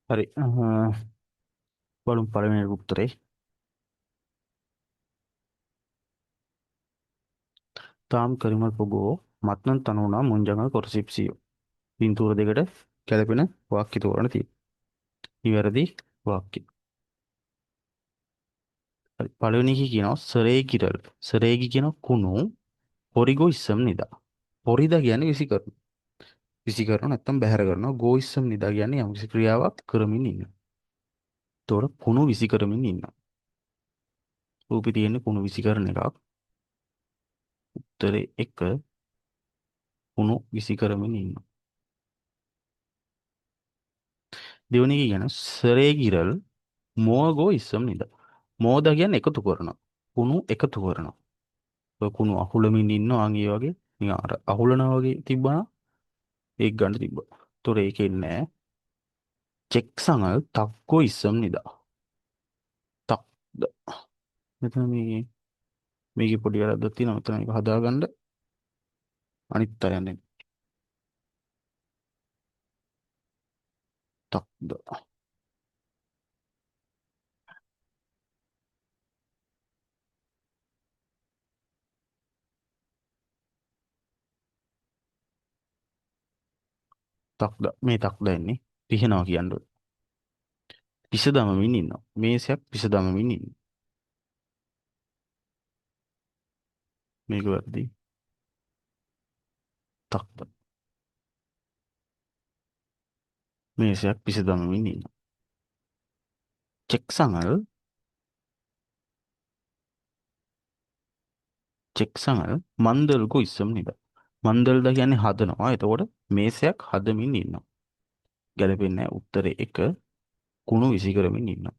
හරි. බලමු පළවෙනි උත්තරේ. තාම් කරිමල් පොගෝ මත්නන් තනුණා මුංජංගල් කොරසිප්සියෝ. පින්තූර දෙකට ගැලපෙන වාක්‍ය තෝරන්න තියෙනවා. නිවැරදි වාක්‍ය. හරි, පළවෙනි එකේ කියනවා සරේ කිරල්. සරේගි කියන කුණු පොරිගෝ ඉස්සම් නිදා. පොරිදා කියන්නේ විසි කරන. විසි කරනවා නැත්තම් බැහැර කරනවා. ගෝ ඉස්සම් නිදා කියන්නේ යම්කිසි ක්‍රියාවක් කරමින් ඉන්නවා. එතකොට කුණු විසි කරමින් ඉන්නවා. රූපේ තියෙන්නේ කුණු විසි කරන එකක්. උත්තරේ 1 කුණු විසි කරමින් ඉන්නවා. දෙවෙනි එක කියන සරේගිරල් මෝගෝ ඉස්සම් නිදා. මෝදා කියන්නේ එකතු කරනවා. කුණු එකතු කරනවා. ඔය කුණු අහුලමින් ඉන්නවා. අන් ඒ වගේ නිකන් අර අහුලනවා වගේ තිබ්බා නම් ඒක ගන්න තිබ්බා. ඒතොර ඒකෙන්නේ නෑ. චෙක්සඟල් තක්කෝ ඉස්සම් නිදා. තක්ද මෙතන මේ මේකේ පොඩි වැරද්දක් තියෙනවා. මෙතන මේක හදාගන්න අනිත් අය යන්නේ. තක්ද තක්ද මේ තක්ද එන්නේ පිහනවා කියන්න ඕනේ. පිස දමමින් ඉන්නවා. මේසයක් පිස දමමින් ඉන්නවා. මේක වැරදි. තක්ද මේසයක් පිස දමමින් ඉන්නවා. චෙක්සඟල් චෙක්සඟල් මන්දල්ගෝ ඉස්සම් නිදා. මන්දල්ද කියන්නේ හදනවා. එතකොට මේසයක් හදමින් ඉන්නවා. ගැලපෙන්නේ නැහැ. උත්තරේ 1 කුණු විසි කරමින් ඉන්නවා.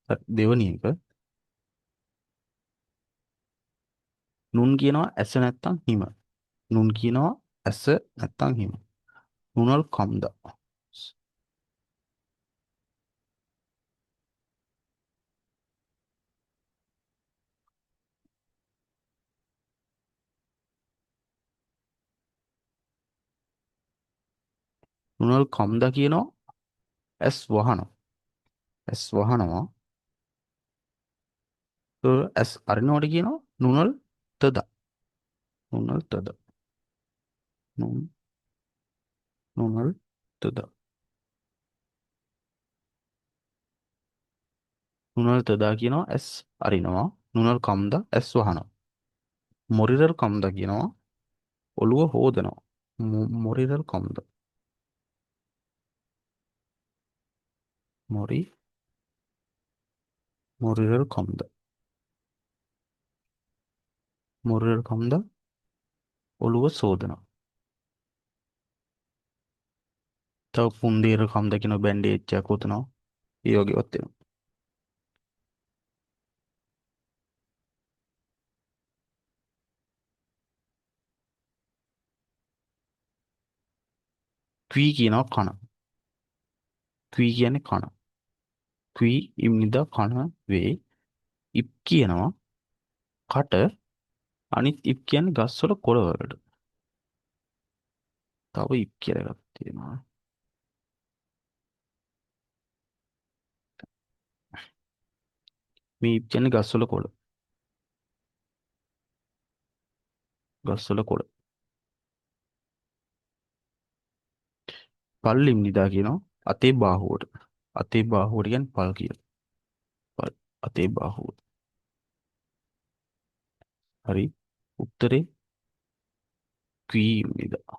හරි, දෙවෙනි එක නුන් කියනවා ඇස නැත්තම් හිම. නුන් කියනවා ඇස නැත්තම් හිම. නුනල් කම්දා. නුනල් කම්දා කියනවා ඇස් වහනවා. ඇස් වහනවා. ඇස් අරිනවට කියනවා නුනල් තදා. නුනල් තද. නුන් නුනල් තදා. නුනල් තදා කියනවා ඇස් අරිනවා. නුනල් කම්දා ඇස් වහනවා. මොරිරල් කම්දා කියනවා ඔළුව හොදනවා. මොරිරල් කම්දා. මොරි මොරිරල් කම්දා. මොරිරල් කම්දා ඔළුව සෝදනවා. තව පුන්දේර කම්දා කියන බැන්ඩේජ් එකක් හොදනවා. ඒ වගේවත් වෙනවා. ක්වී කියනවා කන. ක්වී කියන්නේ කන. ක්වී ඉම්නිදා කන වේ. ඉප් කියනවා කට. අනිත් ඉප් කියන්නේ ගස්වල කොළ වලට. තව ඉප් කියලා එකක් තියෙනවා. මේ ඉප් කියන්නේ ගස්වල කොළ. ගස්වල කොළ. පල් ඉම්නිදා කියනවා අතේ බාහුවට. අතේ බාහුවට කියන්නේ පල් කියලා. පල් අතේ බාහුව. හරි. උත්තරේ ක්වී ඉම්නිදා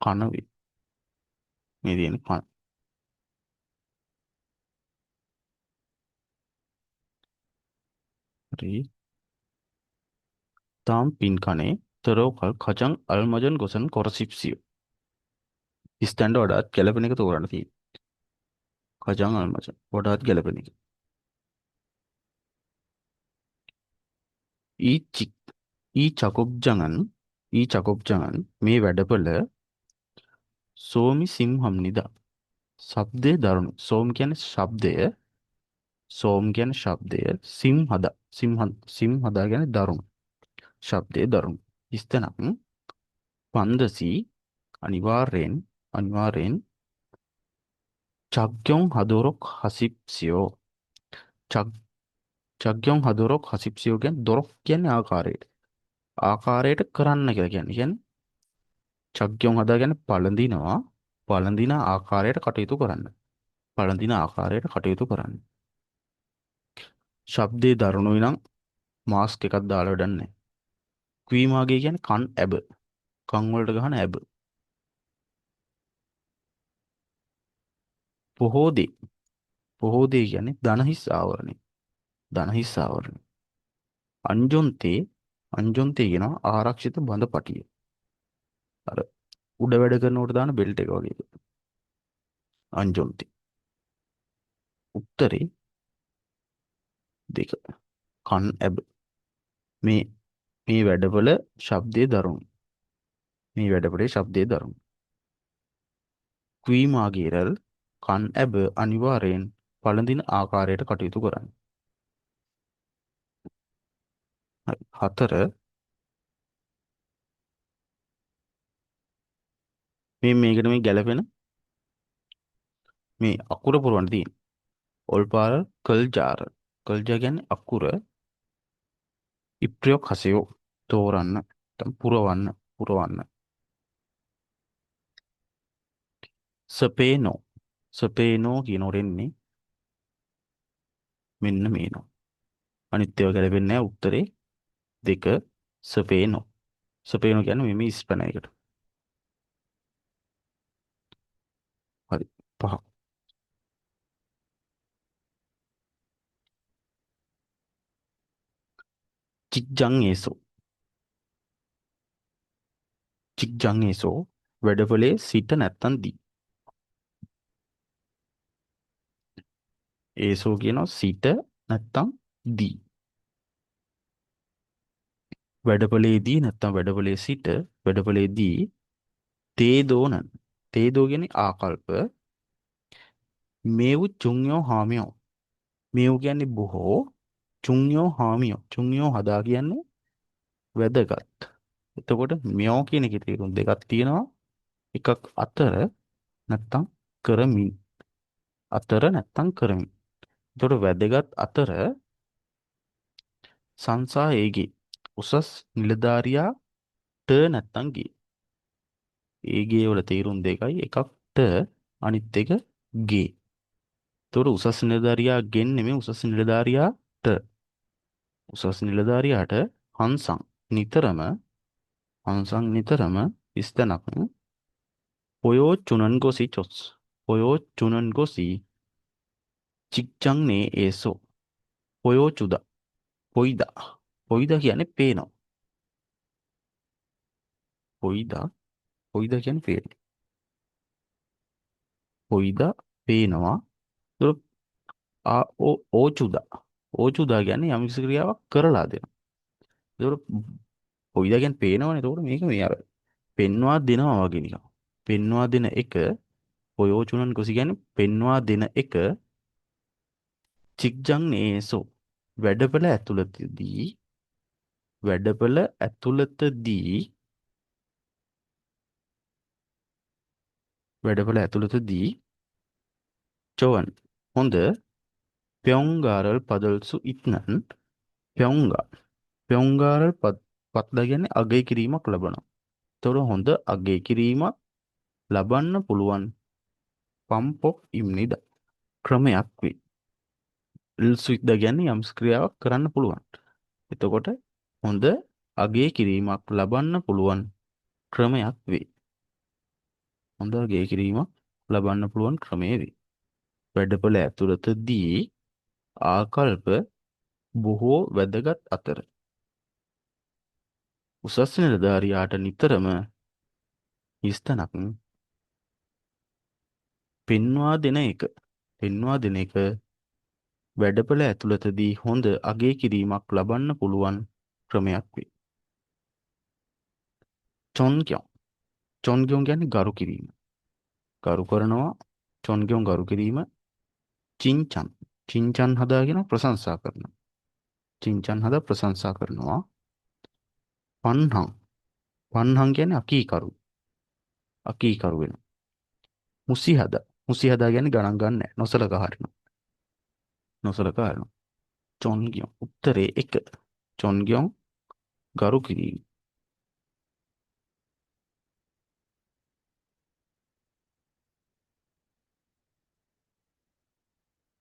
කන වේ. මේ තියෙන කන. හරි. තාම් පින් කනේ තරෝකල් කජං අල්මජන් ගොසන් කොරසිප්සියෝ. ඉස්තැන්ඩ වඩාත් ගැලපෙන එක තෝරන්න තියෙන්නේ. කජං අල්මජන් වඩාත් ගැලපෙන එක. ඊ චික් ඊ චකොබ්ජඟන් ඊ චකොබ්ජඟන් මේ වැඩපළ සෝමි සිම්හම් නිදා. ශබ්දය දරුණු. සෝම් කියන්නේ ශබ්දය. සෝම් කියන්නේ ශබ්දය. සිම්හදා සිම්හ සිම්හදා කියන්නේ දරුණු. ශබ්දය දරුණු. ඉස්තනක් පන්දසි අනිවාර්යෙන් අනිවාර්යෙන් චග්යොන් හදොරොක් හසිප්සියෝ. චග්යොන් හදොරොක් හසිප්සියෝ කියන්නේ දොරොක් කියන්නේ ආකාරයට. ආකාරයට කරන්න කියලා කියන්නේ. කියන්නේ චග්යොන් හදා කියන්නේ පළඳිනවා. පළඳින ආකාරයට කටයුතු කරන්න. පළඳින ආකාරයට කටයුතු කරන්න. ශබ්දේ දරුණුයි නම් මාස්ක් එකක් දාලා වැඩක් නැහැ. ක්වීමාගේ කියන්නේ කන් ඇබ. කන් වලට ගහන ඇබ. පොහෝ දේ. පොහෝ දේ කියන්නේ ධනහිස් ආවරණය. ධනහිස් ආවරණය. අංජොන්තේ අංජොන්තේ කියනවා ආරක්ෂිත බඳපටිය. අර උඩ වැඩ කරනකොට දාන බෙල්ට් එක වගේ. අංජොන්තේ. උත්තරේ දෙක. කන් ඇබ. මේ මේ වැඩවල ශබ්දයේ දරුණු. මේ වැඩවලේ ශබ්දයේ දරුණු. ක්වීමාගේරල් කන් ඇබ අනිවාර්යෙන් පළඳින ආකාරයට කටයුතු කරන්න. හරි. හතර මේ මේකට මේ ගැලපෙන මේ අකුර පුරවන්න තියෙන. ඔල්පාර කල්ජාර. කල්ජා කියන්නේ අකුර. ඉප්‍රියොක් හසයෝ තෝරන්න නැත්නම් පුරවන්න පුරවන්න. සපේනෝ සපේනෝ කියන එන්නේ මෙන්න මේනෝ. අනිත් ඒවා ගැලපෙන්නේ නැහැ. උත්තරේ දෙක සපේනෝ. සපේනෝ කියන්නේ මේ ඉස්පන එකට. හරි. පහ. චික්ජං ඒසෝ. චික්ජං ඒසෝ වැඩපොලේ සිට නැත්තම් දී. ඒසෝ කියනවා සිට නැත්තම් දී. වැඩපොලේදී නැත්තම් වැඩපොලේ සිට වැඩපොලේදී තේදෝනන්. තේදෝ කියන්නේ ආකල්ප. මේවු චුංයෝ හාමියෝ. මේවු කියන්නේ බොහෝ. චුංයෝ හාමියෝ. චුංයෝ හදා කියන්නේ වැදගත්. එතකොට මෙයෝ කියන එකේ තේරුම් දෙකක් තියෙනවා. එකක් අතර නැත්තම් කරමින්. අතර නැත්තම් කරමින්. එතකොට වැදගත් අතර සංසා ඒගේ උසස් නිලධාරියා ට නැත්තම් ගේ. ඒගේ වල තේරුම් දෙකයි. එකක් ට අනිත් එක ගේ. එතකොට උසස් නිලධාරියා ගෙන් නෙමෙයි උසස් නිලධාරියාට. උසස් නිලධාරියාට හංසං නිතරම හංසං නිතරම ඉස්තනක් පොයෝ චුනන් ගොසි චොස් පොයෝ චුනන් ගොසි චික්චං නේ ඒසෝ පොයෝ චුදා පොයිදා පොයිදා කියන්නේ පේනවා. පොයිදා පොයිදා කියන්නේ පේනවා. පොයිදා පේනවා. ඒතර ආ ඕ ඕචුදා ඕචුදා කියන්නේ යම් කිසි ක්‍රියාවක් කරලා දෙනවා. ඒතර පොයිදා කියන්නේ පේනවනේ. ඒතකොට මේක මේ අර පෙන්වා දෙනවා වගේ නිකන්. පෙන්වා දෙන එක පොයෝචුනන් කොසි කියන්නේ පෙන්වා දෙන එක චික්ජං නේසෝ වැඩපළ ඇතුළතදී වැඩපළ ඇතුළතදී වැඩපළ ඇතුළතදී චොවන් හොඳ ප්‍යොංගාරල් පදල්සු ඉත්නන් ප්‍යොංගා ප්‍යොංගාරල් පත්දා කියන්නේ අගය කිරීමක් ලබනවා. එතකොට හොඳ අගය කිරීමක් ලබන්න පුළුවන් පම්පොක් ඉම්නිද ක්‍රමයක් වේ. ඉල්සු ඉද්දා කියන්නේ යම් ක්‍රියාවක් කරන්න පුළුවන්. එතකොට හොඳ අගය කිරීමක් ලබන්න පුළුවන් ක්‍රමයක් වේ. හොඳ අගය කිරීමක් ලබන්න පුළුවන් ක්‍රමය වේ. වැඩපොළ ඇතුළතදී ආකල්ප බොහෝ වැදගත් අතර උසස් නිලධාරියාට නිතරම හිස්තැනක් පෙන්වා දෙන එක පෙන්වා දෙන එක වැඩපොළ ඇතුළතදී හොඳ අගය කිරීමක් ලබන්න පුළුවන් ක්‍රමයක් වේ. චොන්ග්‍යොන් චොන්ග්‍යොන් කියන්නේ ගරු කිරීම. ගරු කරනවා චොන්ග්‍යොන් ගරු කිරීම. චින්චන් චින්චන් හදාගෙන ප්‍රශංසා කරනවා. චින්චන් හදා ප්‍රශංසා කරනවා. පන්හං පන්හං කියන්නේ අකීකරු. අකීකරු වෙනවා. මුසි හදා මුසි හදා කියන්නේ ගණන් ගන්න නැහැ. නොසලකා හරිනවා. නොසලකා හරිනවා. චොන්ගියොන් උත්තරේ 1. චොන්ගියොන් ගරු කිරීම.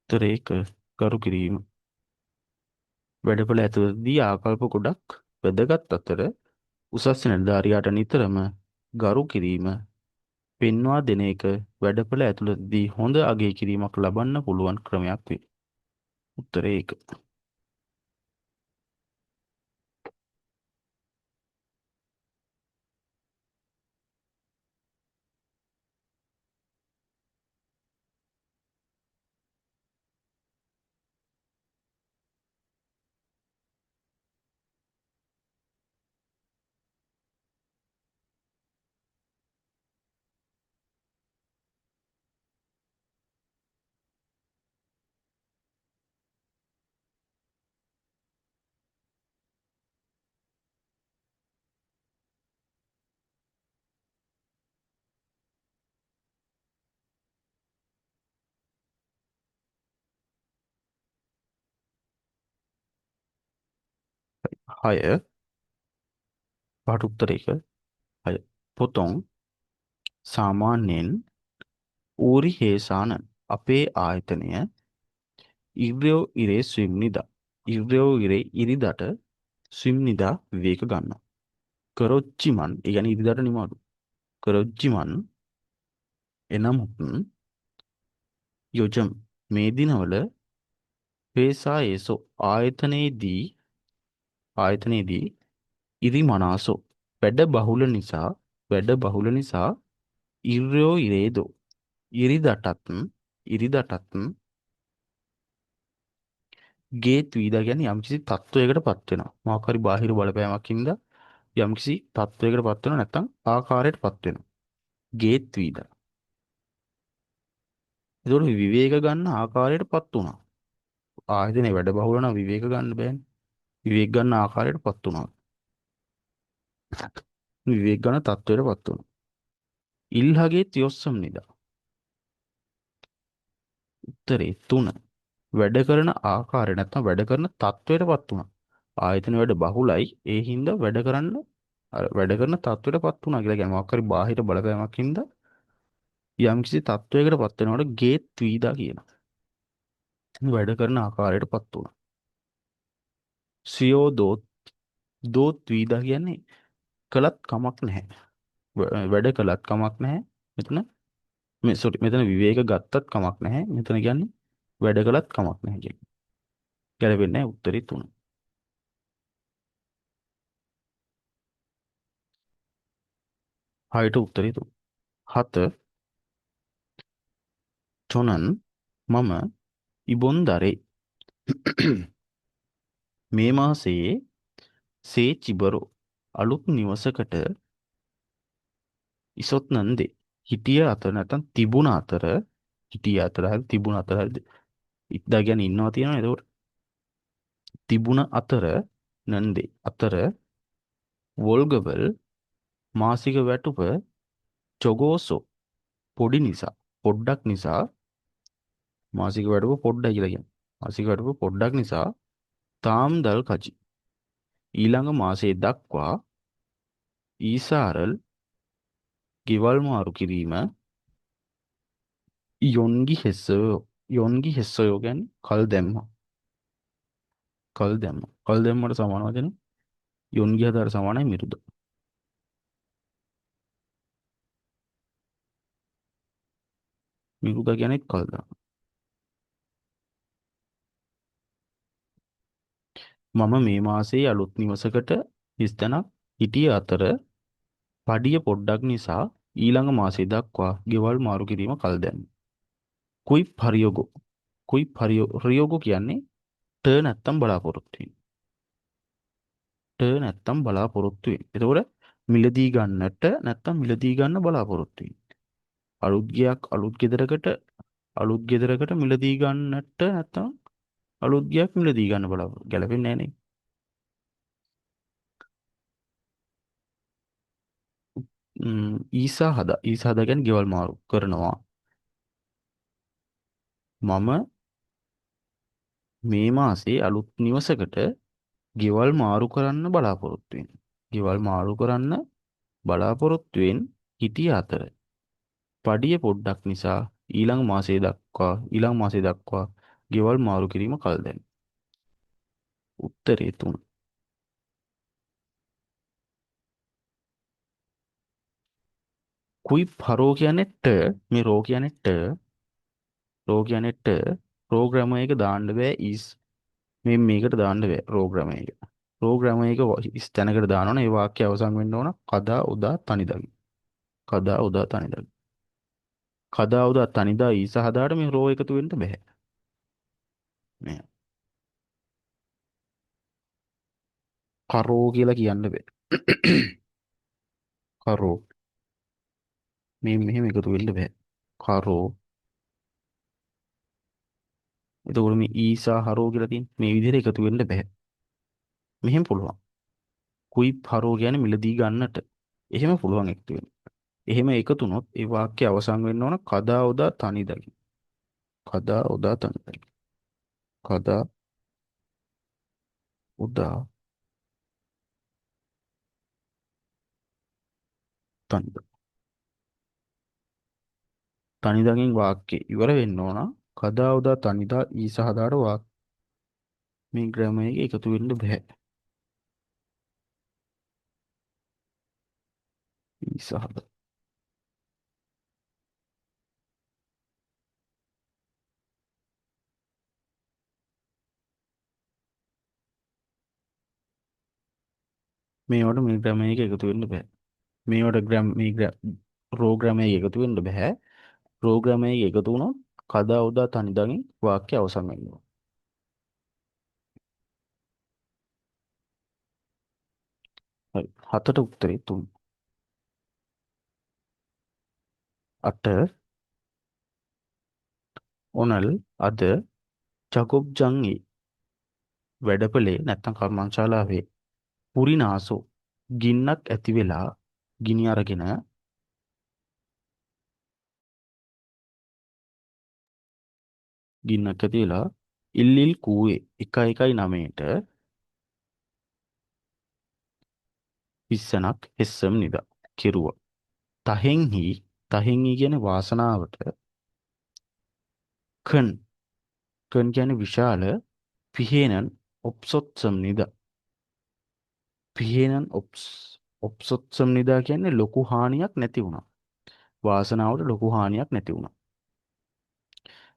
උත්තරේ 1 ගරු කිරීම. වැඩපොළ ඇතුළතදී ආකල්ප ගොඩක් වැදගත් අතර උසස් නිලධාරියාට නිතරම ගරු කිරීම පෙන්වා දෙන එක වැඩපොළ ඇතුළතදී හොඳ අගය කිරීමක් ලබන්න පුළුවන් ක්‍රමයක් වේ. උත්තරේ 1. 6 පහට උත්තර 1. 6 පොතොන් සාමාන්‍යයෙන් ඌරි හේසාන අපේ ආයතනය ඉර්යෝ ඉරේ ස්විම්නිදා ඉර්යෝ ඉරේ ඉරිදට ස්විම්නිදා විවේක ගන්නවා. කරොච්චිමන් ඒ කියන්නේ ඉරිදට නිවාඩු. කරොච්චිමන් එනමුත් යොජම් මේ දිනවල පේසා ඒසෝ ආයතනයේදී ආයතනයේදී ඉරි මනාසෝ වැඩ බහුල නිසා වැඩ බහුල නිසා ඉර්යෝ ඉරේදෝ ඉරිදටත් ඉරිදටත් ගේත් වීදා කියන්නේ යම්කිසි තත්වයකට පත් වෙනවා. මොකක් හරි බාහිර බලපෑමක් හින්දා යම්කිසි තත්වයකට පත් වෙනවා නැත්නම් ආකාරයට පත් වෙනවා. ගේත් වීදා. ඒතකොට විවේක ගන්න ආකාරයට පත් වුණා. ආයතනේ වැඩ බහුල නම් විවේක ගන්න බෑනේ. විවේක ගන්න ආකාරයට පත් වුණා. විවේක ගන්න තත්වයට පත් වුණා. ඉල්හගේ තියොස්සම් නිදා. උත්තරේ 3. වැඩ කරන ආකාරය නැත්නම් වැඩ කරන තත්වයට පත් වුණා. ආයතන වැඩ බහුලයි. ඒ හින්දා වැඩ කරන්න අර වැඩ කරන තත්වයට පත් වුණා කියලා කියන්නේ මොකක් හරි බාහිර බලපෑමක් හින්දා යම්කිසි තත්වයකට පත් වෙනකොට ගේත් වීදා කියනවා. වැඩ කරන ආකාරයට පත් වුණා. සියෝ දෝත් දෝත් වීදා කියන්නේ කළත් කමක් නැහැ. වැඩ කළත් කමක් නැහැ. මෙතන මේ සෝරි මෙතන විවේක ගත්තත් කමක් නැහැ. මෙතන කියන්නේ වැඩ කළත් කමක් නැහැ කියලා. ගැලපෙන්නේ නැහැ උත්තරේ 3. හයට උත්තරේ 3. 7 චොනන් මම ඉබොන්දරේ මේ මාසයේ සේ චිබරෝ අලුත් නිවසකට ඉසොත්නන්දේ හිටිය අතර නැත්නම් තිබුණ අතර හිටිය අතර හරි තිබුණ අතර හරි ඉද්දා කියන්නේ ඉන්නවා තියෙනවා. එතකොට තිබුණ අතර නන්දේ අතර වොල්ගබල් මාසික වැටුප චොගෝසෝ පොඩි නිසා පොඩ්ඩක් නිසා මාසික වැටුප පොඩ්ඩයි කියලා කියන්නේ. මාසික වැටුප පොඩ්ඩක් නිසා තාම් දල් කජි ඊළඟ මාසයේ දක්වා ඊසාරල් ගෙවල් මාරු කිරීම යොන්ගි හෙස්සයෝ යොන්ගි හෙස්සයෝ කියන්නේ කල් දැම්මා. කල් දැම්මා. කල් දැම්මට සමාන වචනේ යොන්ගි හදාට සමානයි මිරුද. මිරුද කියන්නේ කල් දාන. මම මේ මාසයේ අලුත් නිවසකට හිස්තැනක් හිටිය අතර පඩිය පොඩ්ඩක් නිසා ඊළඟ මාසය දක්වා ගෙවල් මාරු කිරීම කල් දැම්මා. කුයි පරියෝගෝ කුයි පරියෝගෝ කියන්නේ ට නැත්තම් බලාපොරොත්තු වෙන. ට නැත්තම් බලාපොරොත්තු වෙන. එතකොට මිලදී ගන්නට නැත්තම් මිලදී ගන්න බලාපොරොත්තු වෙන. අලුත් ගියක් අලුත් ගෙදරකට අලුත් ගෙදරකට මිලදී ගන්නට නැත්තම් අලුත් ගියක් මිලදී ගන්න බලාපොරොත්තු ගැලපෙන්නේ නැහැ නේ. ඊසා හදා ඊසා හදා කියන්නේ ගෙවල් මාරු කරනවා. මම මේ මාසේ අලුත් නිවසකට ගෙවල් මාරු කරන්න බලාපොරොත්තු වෙන. ගෙවල් මාරු කරන්න බලාපොරොත්තු වෙන හිටිය අතර පඩිය පොඩ්ඩක් නිසා ඊළඟ මාසේ දක්වා ගෙවල් මාරු කිරීම කල් දැමී. උත්තරේ 3. කුයි පරෝ කියන්නේ ට, මේ රෝ කියන්නේ ට, රෝ කියන්නේ ට, ප්‍රෝග්‍රෑමර් එක දාන්න බෑ is, මේ මේකට දාන්න බෑ ප්‍රෝග්‍රෑමර් එක. ප්‍රෝග්‍රෑමර් එක is තැනකට දාන්න ඕන. ඒ වාක්‍ය අවසන් වෙන්න ඕන කදා උදා තනිදගි. කදා උදා තනිදගි. කදා උදා තනිදා ඊස හදාට මේ රෝ එකතු වෙන්න බෑ. නෑ. කරෝ කියලා කියන්න බෑ. කරෝ මේ මෙහෙම එකතු වෙන්න බෑ. කරෝ. එතකොට මේ ඊසා හරෝ කියලා තියෙන මේ විදිහට එකතු වෙන්න බෑ. මෙහෙම පුළුවන්. කුයි හරෝ කියන්නේ මිලදී ගන්නට. එහෙම පුළුවන් එකතු වෙන්න. එහෙම එකතු වුණොත් ඒ වාක්‍ය අවසන් වෙන්න ඕන කදා උදා තනිදගි. කදා උදා තනිදගි. කදා උදා තනිදා. තනිදගෙන් වාක්‍ය ඉවර වෙන්න ඕන. කදා උදා තනිදා ඊස හදාට වාක්‍ය මේ ග්‍රැමර් එක එකතු වෙන්න බෑ. ඊස හදා. මේවට මේ ග්‍රැමර් එක එකතු වෙන්න බෑ. මේවට මේ රෝ ග්‍රැමර් එක එකතු වෙන්න බෑ. රෝ ග්‍රැමර් එක එකතු වුණොත් කදා උදා තනිදගෙන් වාක්‍ය අවසන් වෙනවා. හරි. 7ට උත්තරේ 3. 8 ඔනල් අද ජකොබ්ජන්ගේ වැඩපලේ නැත්තම් කර්මාන්තශාලාවේ පුරිනාසෝ ගින්නක් ඇති වෙලා ගිනි අරගෙන ගින්නක් ඇති වෙලා ඉල්ලිල් කූවේ එක එකයි නවයට විස්සනක් හෙස්සම් නිදා කෙරුවා. තහෙන්හි කියන්නේ වාසනාවට කන් කියන්නේ විශාල පිහේනන් ඔප්සොත්සම් නිදා. පිහේනන් ඔප්සොත්සම් නිදා කියන්නේ ලොකු හානියක් නැති වුණා. වාසනාවට ලොකු හානියක් නැති වුණා.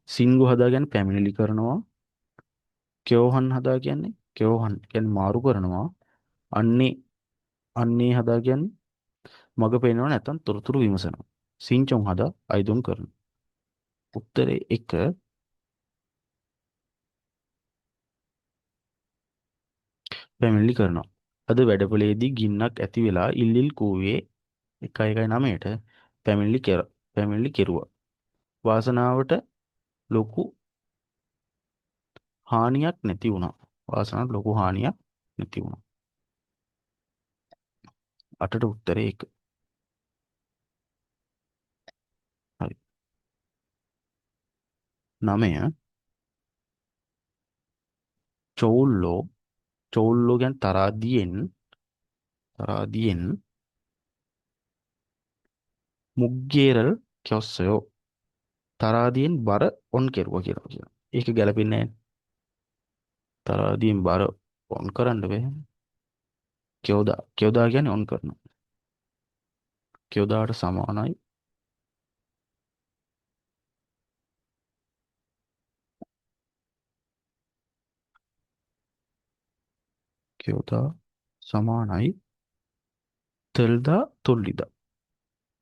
සිංගු හදා කියන්නේ පැමිණිලි කරනවා. කෙවොහන් හදා කියන්නේ කෙවොහන් කියන්නේ මාරු කරනවා. අන්නේ හදා කියන්නේ මග පෙන්වනවා නැත්නම් තොරතුරු විමසනවා. සිංචොන් හදා අයිදුම් කරනවා. උත්තරේ 1 පැමිණිලි කරනවා. අද වැඩපොලේදී ගින්නක් ඇති වෙලා ඉල්ලිල් කූවේ එක එකයි නවයට පැමිණිලි කෙරුවා. වාසනාවට ලොකු හානියක් නැති වුණා. වාසනාවට ලොකු හානියක් නැති වුණා. 8ට උත්තරේ 1. හරි. 9 චෝල්ලෝ කියන්නේ තරාදියෙන් මුග්ගේරල් කියොස්සයෝ තරාදියෙන් බර ඔන් කෙරුවා කියලා කියනවා. ඒක ගැලපෙන්නේ නැහැ. තරාදියෙන් බර ඔන් කරන්න බෑ. කියෝදා කියන්නේ ඔන් කරනවා. කියෝදාට සමානයි කියෝදා සමානයි තෙල්දා තුල්ලිදා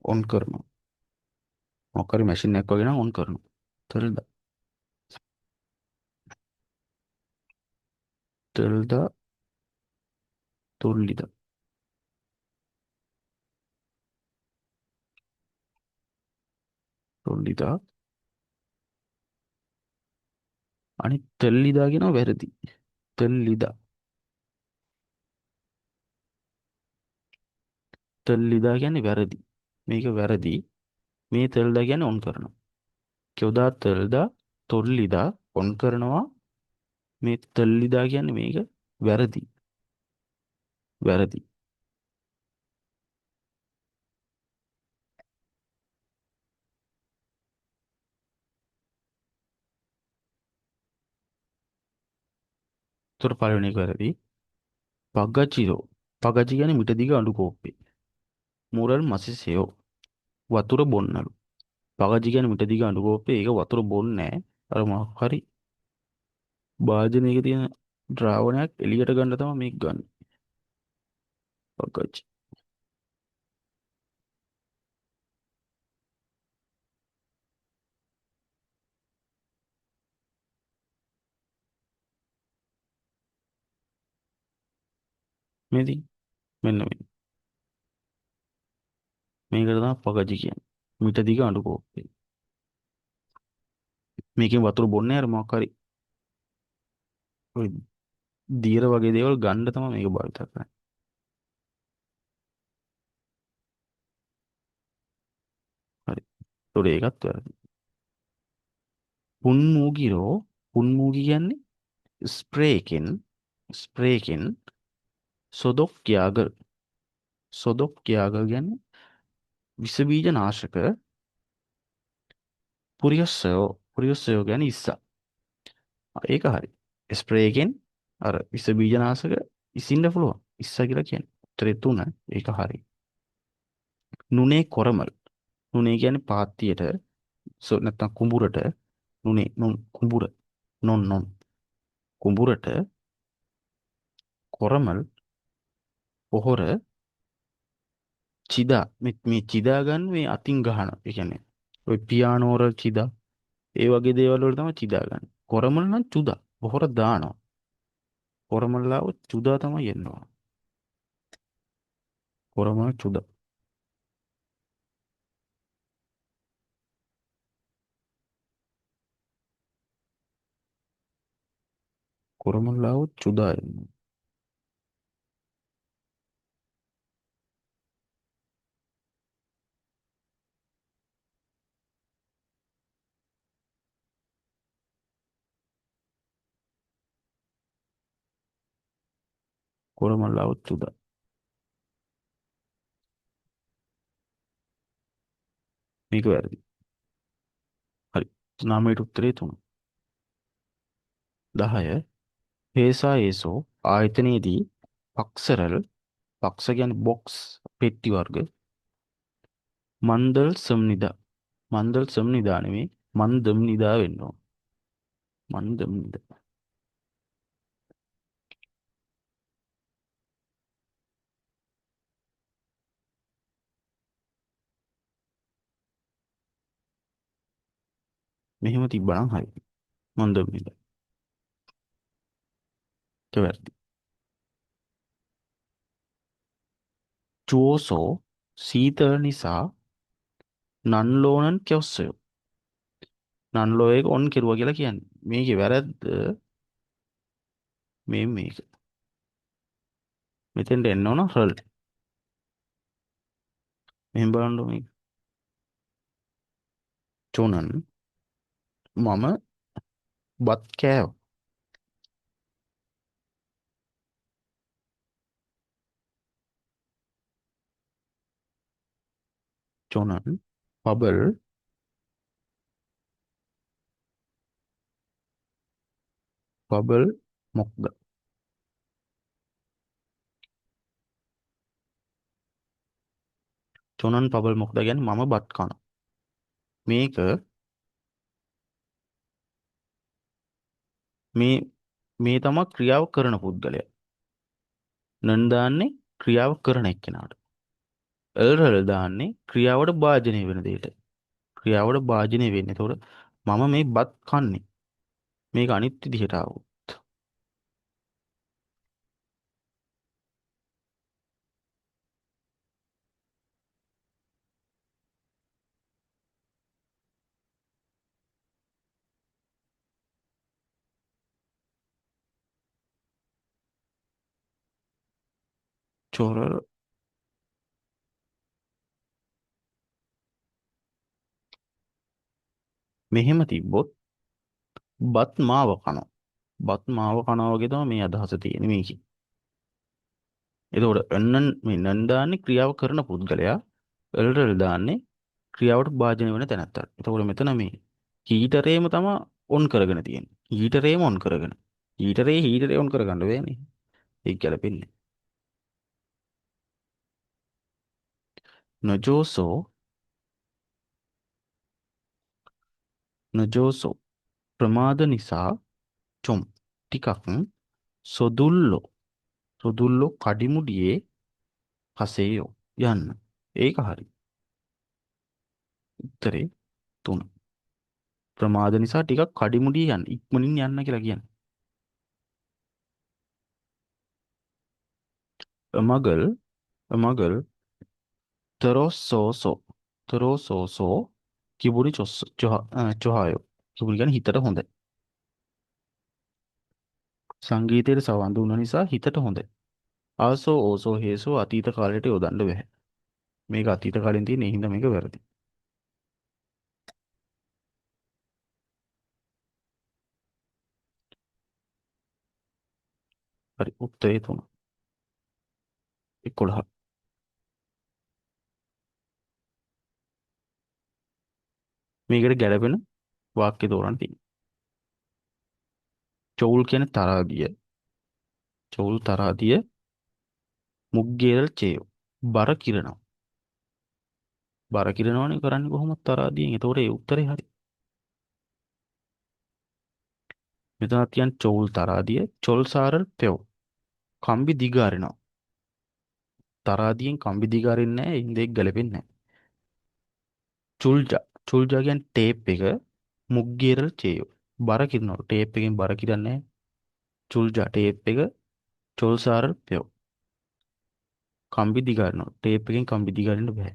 ඔන් කරනවා. මොකක් හරි මැෂින් එකක් වගේ නම් ඔන් කරනවා. තෙල්දා තුල්ලිදා තුල්ලිදා අනිත් තෙල්ලිදා කියනවා වැරදි. තෙල්ලිදා තෙල්ලිදා කියන්නේ වැරදි. මේක වැරදි. මේ තෙල්දා කියන්නේ ඔන් කරනවා. කියෝදා තෙල්දා තොල්ලිදා ඔන් කරනවා. මේ තෙල්ලිදා කියන්නේ මේක වැරදි. වැරදි. ඒතර පළවෙනි එක වැරදි. පග්ගචිරෝ. පගජි කියන්නේ මිට දිග අඬු කෝප්පේ. මුරල් මසිසයෝ වතුර බොන්නලු. පගජි කියන්නේ මිට දිග අඬු කෝප්පේ. ඒක වතුර බොන්නේ නෑ. අර මොකක් හරි භාජනයක තියෙන ද්‍රාවණයක් එළියට ගන්න තමයි මේක ගන්න. පගජි. මේදී මෙන්න මේ. මේකට තමයි පගජි කියන්නේ. මිට දිග අඬු කෝප්පේ. මේකෙන් වතුර බොන්නේ අර මොකක් හරි ඔය දියර වගේ දේවල් ගන්න තමයි මේක භාවිත කරන්නේ. හරි. ඒතකොට ඒකත් වැරදි. පුන්මූගිරෝ පුන්මූගි කියන්නේ ස්ප්‍රේ එකෙන් ස්ප්‍රේ එකෙන් සොදොක් යාගල්. සොදොක් යාගල් කියන්නේ විස බීජ නාශක. පුරියස්සයෝ පුරියස්සයෝ කියන්නේ ඉස්සා. ඒක හරි. ස්ප්‍රේ එකෙන් අර විස බීජ නාශක ඉසින්න පුළුවන්. ඉස්සා කියලා කියන්නේ. උත්තරේ 3 ඒක හරි. නුනේ කොරමල්. නුනේ කියන්නේ පාත්තියට නැත්තම් කුඹුරට. නුනේ නොන් කුඹුර නොන් නොන් කුඹුරට කොරමල් පොහොර චිදා. මේ චිදා ගන්න මේ අතින් ගහන. ඒ කියන්නේ ඔය පියානෝ වල චිදා ඒ වගේ දේවල් වල තමයි චිදා ගන්න. කොරමල් නම් චුදා. පොහොර දානවා. කොරමල් ආව චුදා තමයි එන්න ඕන. කොරමල් චුදා. කොරමල් ආව චුදා එන්න. කොරමල් ආව චුදා. මේක වැරදි. හරි. නාමයට උත්තරේ 3. 10 හේසා ඒසෝ ආයතනයේදී පක්සරල් පක්ෂ කියන්නේ බොක්ස් පෙට්ටි වර්ග. මන්දල් සම්නිදා. මන්දල් සම්නිදා නෙමෙයි මන්දම් නිදා වෙන්න ඕන. මන්දම් නිදා. මෙහෙම තිබ්බනම් හරි. මන්දම් නිදා. ඒක වැරදි. චුවෝසෝ සීතල නිසා නන්ලෝනන් කෙවස්සයෝ. නන්ලෝ එක ඔන් කෙරුවා කියලා කියන්නේ. මේකේ වැරද්ද මේ මේක. මෙතෙන්ට එන්න ඕන රල්. මෙහෙම බලන්න මේක. චොනන් මම බත් කෑවා. චොනන් පබල් පබල් මොක්ද. චොනන් පබල් මොක්ද කියන්නේ මම බත් කනවා. මේක මේ තමා ක්‍රියාව කරන පුද්ගලයා. නන් දාන්නේ ක්‍රියාව කරන එක්කෙනාට. එල් රල් දාන්නේ ක්‍රියාවට භාජනය වෙන දෙයට. ක්‍රියාවට භාජනය වෙන්නේ. එතකොට මම මේ බත් කන්නේ. මේක අනිත් විදිහට ආවොත්. චොර මෙහෙම තිබ්බොත් බත් මාව කනවා. බත් මාව කනවා වගේ තමයි මේ අදහස තියෙන්නේ මේකේ. එතකොට එන්නන් මේ නන් දාන්නේ ක්‍රියාව කරන පුද්ගලයා, එල්රල් දාන්නේ ක්‍රියාවට භාජනය වෙන තැනැත්තාට. එතකොට මෙතන මේ හීටරේම තමයි ඔන් කරගෙන තියෙන්නේ. හීටරේම ඔන් කරගෙන. හීටරේ ඔන් කරගන්න බෑනේ. ඒක ගැලපෙන්නේ. නොජෝසෝ නොජෝසෝ ප්‍රමාද නිසා චොම් ටිකක් සොදුල්ලෝ සොදුල්ලෝ කඩිමුඩියේ කසේයෝ යන්න. ඒක හරි. උත්තරේ 3. ප්‍රමාද නිසා ටිකක් කඩිමුඩියේ යන්න, ඉක්මනින් යන්න කියලා කියන්නේ. මගල් මගල් තරෝසෝසෝ තරෝසෝසෝ කිබුනි චොස් චොහායෝ. කිබුනි කියන්නේ හිතට හොඳයි. සංගීතයට සවන් දුන්න නිසා හිතට හොඳයි. ආසෝ ඕසෝ හේසෝ අතීත කාලයට යොදන්න බැහැ. මේක අතීත කාලෙන් තියෙන ඒ හින්දා මේක වැරදි. හරි උත්තරේ 3. 11. මේකට ගැලපෙන වාක්‍ය තෝරන්න තියෙනවා. චෝල් කියන්නේ තරාදිය. චෝල් තරාදිය මුග්ගේරල් චේයෝ. බර කිරනවා. බර කිරනවනේ කරන්නේ කොහොමද තරාදියෙන්. ඒතකොට ඒ උත්තරේ හරි. මෙතන කියන්නේ චෝල් තරාදිය, චොල් සාරල් පෙව්. කම්බි දිග අරිනවා. තරාදියෙන් කම්බි දිග අරින්නේ නැහැ, ඒ හින්දා ඒක ගැලපෙන්නේ නැහැ. චුල්ජා චුල්ජා කියන්නේ ටේප් එක. මුග්ගේරල් චේයෝ. බර කිරනවා. ටේප් එකෙන් බර කිරන්නේ නැහැ. චුල්ජා ටේප් එක, චොල් සාරල් පෙව්. කම්බි දිග අරිනවා. ටේප් එකෙන් කම්බි දිග අරින්න බෑ.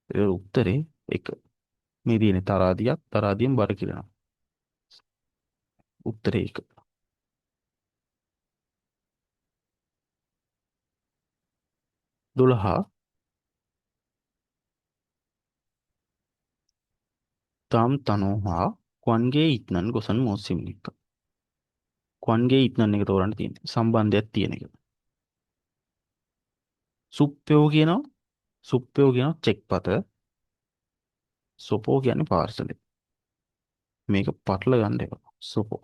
ඒ උත්තරේ 1. මේ තියෙන තරාදියක්, තරාදියෙන් බර කිරනවා. උත්තරේ 1. 12 තාම් තනෝහා ක්වන්ගේ ඉත්නන් ගොසන් මෝසිම්නික්ක. ක්වන්ගේ ඉත්නන් එක තෝරන්න තියෙන්නේ. සම්බන්ධයක් තියෙන එක. සුප්පයෝ කියනවා. සුප්පයෝ කියනවා චෙක්පත. සොපෝ කියන්නේ පාර්සලේ. මේක පටල ගන්න එපා. සොපෝ.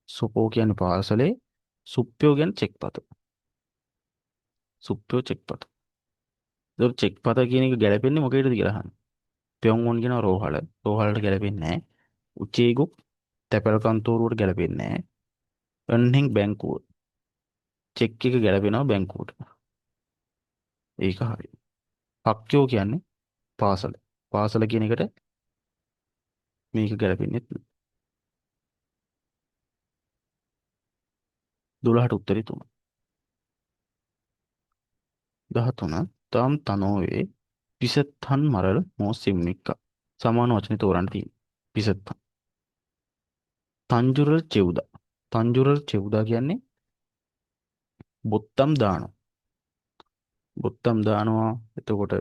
සොපෝ කියන්නේ පාර්සලේ. සුප්පයෝ කියන්නේ චෙක්පත. සුප්පයෝ චෙක්පත. ඒතකොට චෙක්පත කියන එක ගැලපෙන්නේ මොකේද කියලා අහන්නේ. පෙවුන් කියන රෝහල. රෝහලට ගැලපෙන්නේ නැහැ. උචේගුක් තැපැල් කන්තෝරුවට ගැලපෙන්නේ නැහැ. අන්හෙන් බැංකුව. චෙක් එක ගැලපෙනවා බැංකුවට. ඒක හරි. හක්යෝ කියන්නේ පාසල. පාසල කියන එකට මේක ගැලපෙන්නේ නැහැ. 12ට උත්තරේ 3. 13 තාම් තනෝවේ පිසත්තන් මරල් මෝසිම්නික්ක. සමාන වචනේ තෝරන්න තියෙන්නේ. පිසත්තන්. තංජුරල් චෙව්දා. තංජුරල් චෙව්දා කියන්නේ බොත්තම් දානවා. බොත්තම් දානවා. එතකොට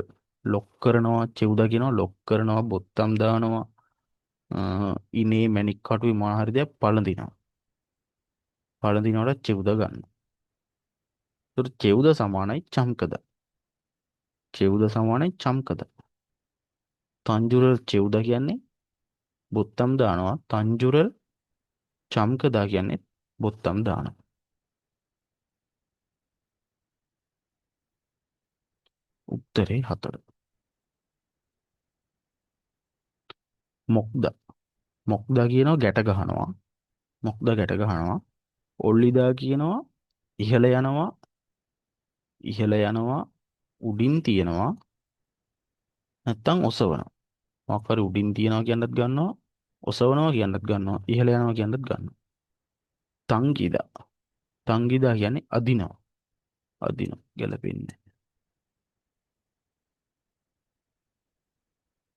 ලොක් කරනවා. චෙව්දා කියනවා ලොක් කරනවා, බොත්තම් දානවා. ඉනේ මැණික් කටුවේ මොන හරි දෙයක් පළඳිනවා. පළඳිනවට චෙව්දා ගන්නවා. එතකොට චෙව්දා සමානයි චම්කද. චෙව්දා සමානයි චම්කද. තංජුරල් චෙව්දා කියන්නේ බොත්තම් දානවා. තංජුරල් චම්කදා කියන්නේ බොත්තම් දානවා. උත්තරේ 4. මොක්දා. මොක්දා කියනවා ගැට ගහනවා. මොක්දා ගැට ගහනවා. ඔල්ලිදා කියනවා ඉහළ යනවා. ඉහළ යනවා. උඩින් තියනවා. නැත්තම් ඔසවනවා. මොකක් හරි උඩින් තියනවා කියන්නත් ගන්නවා. ඔසවනවා කියන්නත් ගන්නවා. ඉහළ යනවා කියන්නත් ගන්නවා. තංගිදා. තංගිදා කියන්නේ අදිනවා. අදිනවා ගැලපෙන්නේ.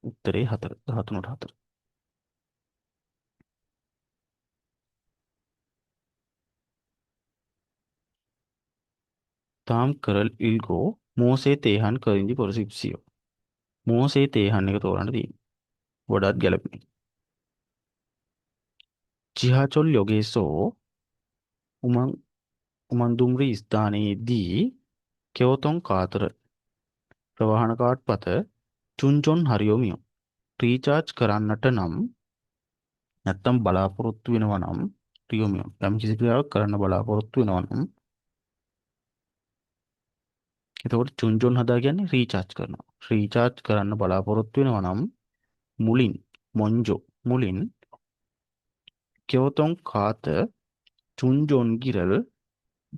උත්තරේ 4. 13ට 4. තාම් කරල් ඉල්ගෝ මෝසේ තේහන් කරින්දි පොරසිප්සියෝ. මෝසේ තේහන් එක තෝරන්න තියෙන්නේ. වඩාත් ගැළපෙන. චිහාචොල් යොගේසෝ උමං උමන්දුම්රි ස්ථානයේදී කෙවොතොන් කාතර ප්‍රවාහන කාඩ්පත චුන්චොන් හරියොමියෝ රීචාර්ජ් කරන්නට නම් නැත්තම් බලාපොරොත්තු වෙනවා නම් රියොමියෝ යම් කිසි ක්‍රියාවක් කරන්න බලාපොරොත්තු වෙනවා නම් එතකොට චුන්චොන් හදා කියන්නේ රීචාර්ජ් කරනවා. රීචාර්ජ් කරන්න බලාපොරොත්තු වෙනවා නම් මුලින් මොන්ජෝ මුලින් කෙවොතොන් කාත චුන්ජොන් ගිරල්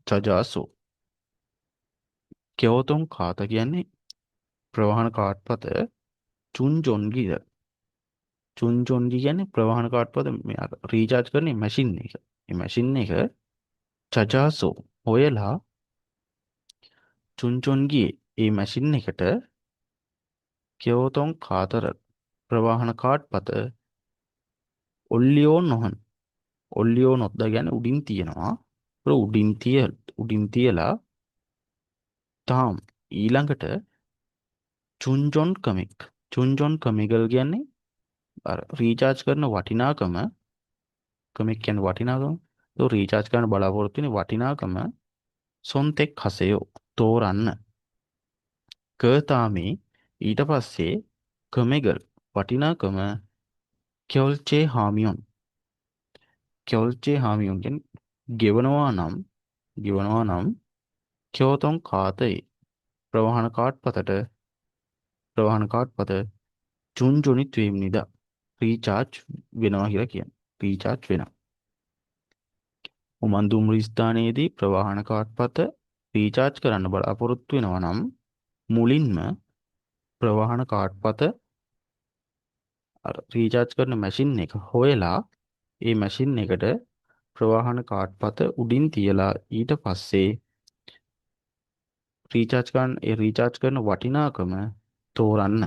චජාසෝ. කෙවොතොන් කාත කියන්නේ ප්‍රවාහන කාඩ්පත චුන්ජොන් ගිරල්. චුන්ජොන්ගි කියන්නේ ප්‍රවාහන කාඩ්පත මේ අර රීචාර්ජ් කරන මැෂින් එක. මේ මැෂින් එක චජාසෝ හොයලා චුන්ජොන්ගි ඒ මැෂින් එකට කෙවොතොන් කාතර ප්‍රවාහන කාඩ්පත ඔල්ලියෝ නොහන්. ඔල්ලියෝ නොද්දා කියන්නේ උඩින් තියනවා. ඒක උඩින් තියලා තාම් ඊළඟට චුන්ජොන් කමික්. චුන්ජොන් කමිගල් කියන්නේ අර රීචාර්ජ් කරන වටිනාකම. කමික් කියන්නේ වටිනාකම. ඒක රීචාර්ජ් කරන්න බලාපොරොත්තු වෙන වටිනාකම සොන්තෙක් හසයෝ තෝරන්න. කතාමේ ඊට පස්සේ කමෙගල් වටිනාකම කෙල්චේ හාමියොන්. කෙල්චේ හාමියොන් කියන්නේ ගෙවනවා නම් ගෙවනවා නම් කෙවොතොන් කාතේ ප්‍රවාහන කාඩ්පතට ප්‍රවාහන කාඩ්පත චුන්ජොනිත් වේම්නිදා රීචාර්ජ් වෙනවා කියලා කියන්නේ. රීචාර්ජ් වෙනවා. උමන් දුම්රිය ස්ථානයේදී ප්‍රවාහන කාඩ්පත රීචාර්ජ් කරන්න බලාපොරොත්තු වෙනවා නම් මුලින්ම ප්‍රවාහන කාඩ්පත අර රීචාර්ජ් කරන මැෂින් එක හොයලා ඒ මැෂින් එකට ප්‍රවාහන කාඩ්පත උඩින් තියලා ඊට පස්සේ රීචාර්ජ් කරන ඒ රීචාර්ජ් කරන වටිනාකම තෝරන්න.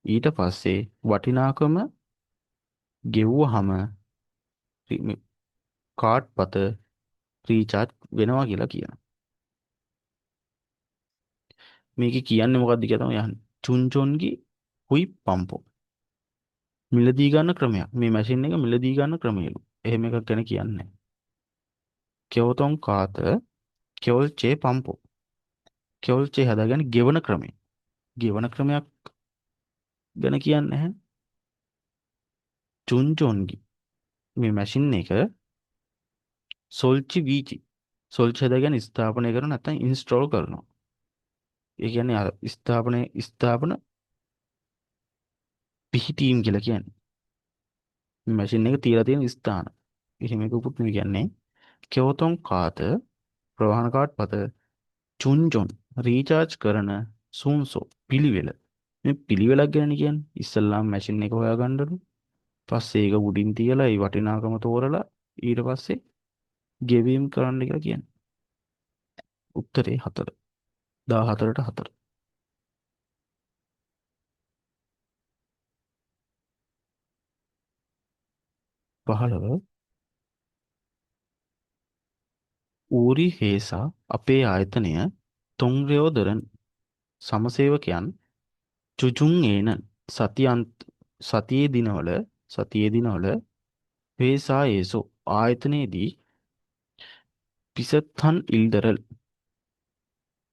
ඊට පස්සේ වටිනාකම ගෙව්වහම කාඩ්පත රීචාර්ජ් වෙනවා කියලා කියනවා. මේකේ කියන්නේ මොකද්ද කියලා තමයි අහන්නේ. චුන්චොන්ගි හුයි පම්පෝ. මිලදී ගන්න ක්‍රමයක්. මේ මැෂින් එක මිලදී ගන්න ක්‍රමයලු. එහෙම එකක් ගැන කියන්නේ නැහැ. කෙවොතොන් කාත කෙවොල්චේ පම්පෝ. කෙවොල්චේ හදාගන්න ගෙවන ක්‍රමය. ගෙවන ක්‍රමයක් ගැන කියන්නේ නැහැ. චුන්චොන්ගි මේ මැෂින් එක සොල්චි වීචි. සොල්චි හදාගන්න ස්ථාපනය කරන නැත්නම් ඉන්ස්ටෝල් කරනවා. ඒ කියන්නේ අර ස්ථාපන පිහිටීම් කියලා කියන්නේ. මේ මැෂින් එක තියලා තියෙන ස්ථාන. එහෙම එකකුත් නෙවෙයි කියන්නේ. කෙවොතොන් කාත ප්‍රවාහන කාඩ්පත චුන්ජොන් රීචාර්ජ් කරන සුන්සෝ පිළිවෙල. මේ පිළිවෙලක් ගැනනේ කියන්නේ. ඉස්සල්ලාම මැෂින් එක හොයාගන්නලු. පස්සේ ඒක උඩින් තියලා ඒ වටිනාකම තෝරලා ඊට පස්සේ ගෙවීම් කරන්න කියලා කියන්නේ. උත්තරේ 4. 14ට 4. 15 ඌරි හේසා අපේ ආයතනය තොංරයෝදරන් සමසේවකයන් චුචුන් ඒන සතියේ දිනවල සතියේ දිනවල වේසා ඒසෝ ආයතනයේදී පිසත්තන් ඉල්දරල්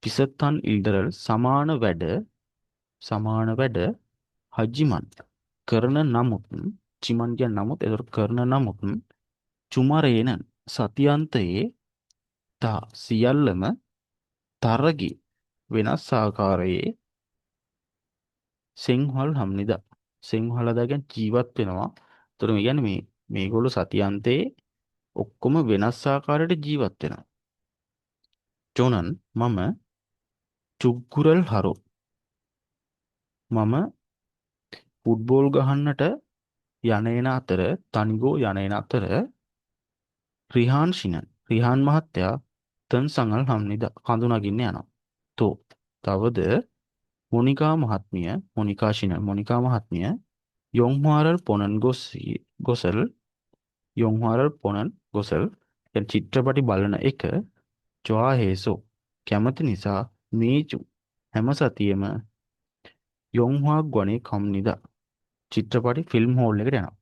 පිසත්තන් ඉල්දරල් සමාන වැඩ සමාන වැඩ හජිමන් කරන නමුත් චිමන් කියන නමුත් ඒතර කරන නමුත් චුමරේන සතියන්තයේ තා සියල්ලම තරගි වෙනස් ආකාරයේ සෙන්හල් හම්නිදා සෙන්හල් හදාගෙන ජීවත් වෙනවා. ඒතර මේ කියන්නේ මේගොල්ලෝ සතියන්තයේ ඔක්කොම වෙනස් ආකාරයට ජීවත් වෙනවා. ජොනන් මම චුග්ගුරල් හරෝ මම ෆුට්බෝල් ගහන්නට යන එන අතර තනිගෝ යන එන අතර රිහාන් ෂිනන් රිහාන් මහත්තයා තන් සඟල් හම්නිදා කඳු නගින්න යනවා. තෝ තවද මොනිකා මහත්මිය මොනිකා ෂිනන් මොනිකා මහත්මිය යොන්හාරල් පොනන් ගොසල් යොන්හාරල් පොනන් ගොසල් දැන් චිත්‍රපටි බලන එක ජොආ හේසෝ කැමති නිසා මේචු හැම සතියෙම යොන්හ්වාක් ගොනේ කම්නිදා. චිත්‍රපටි ෆිල්ම් හෝල් එකට යනවා.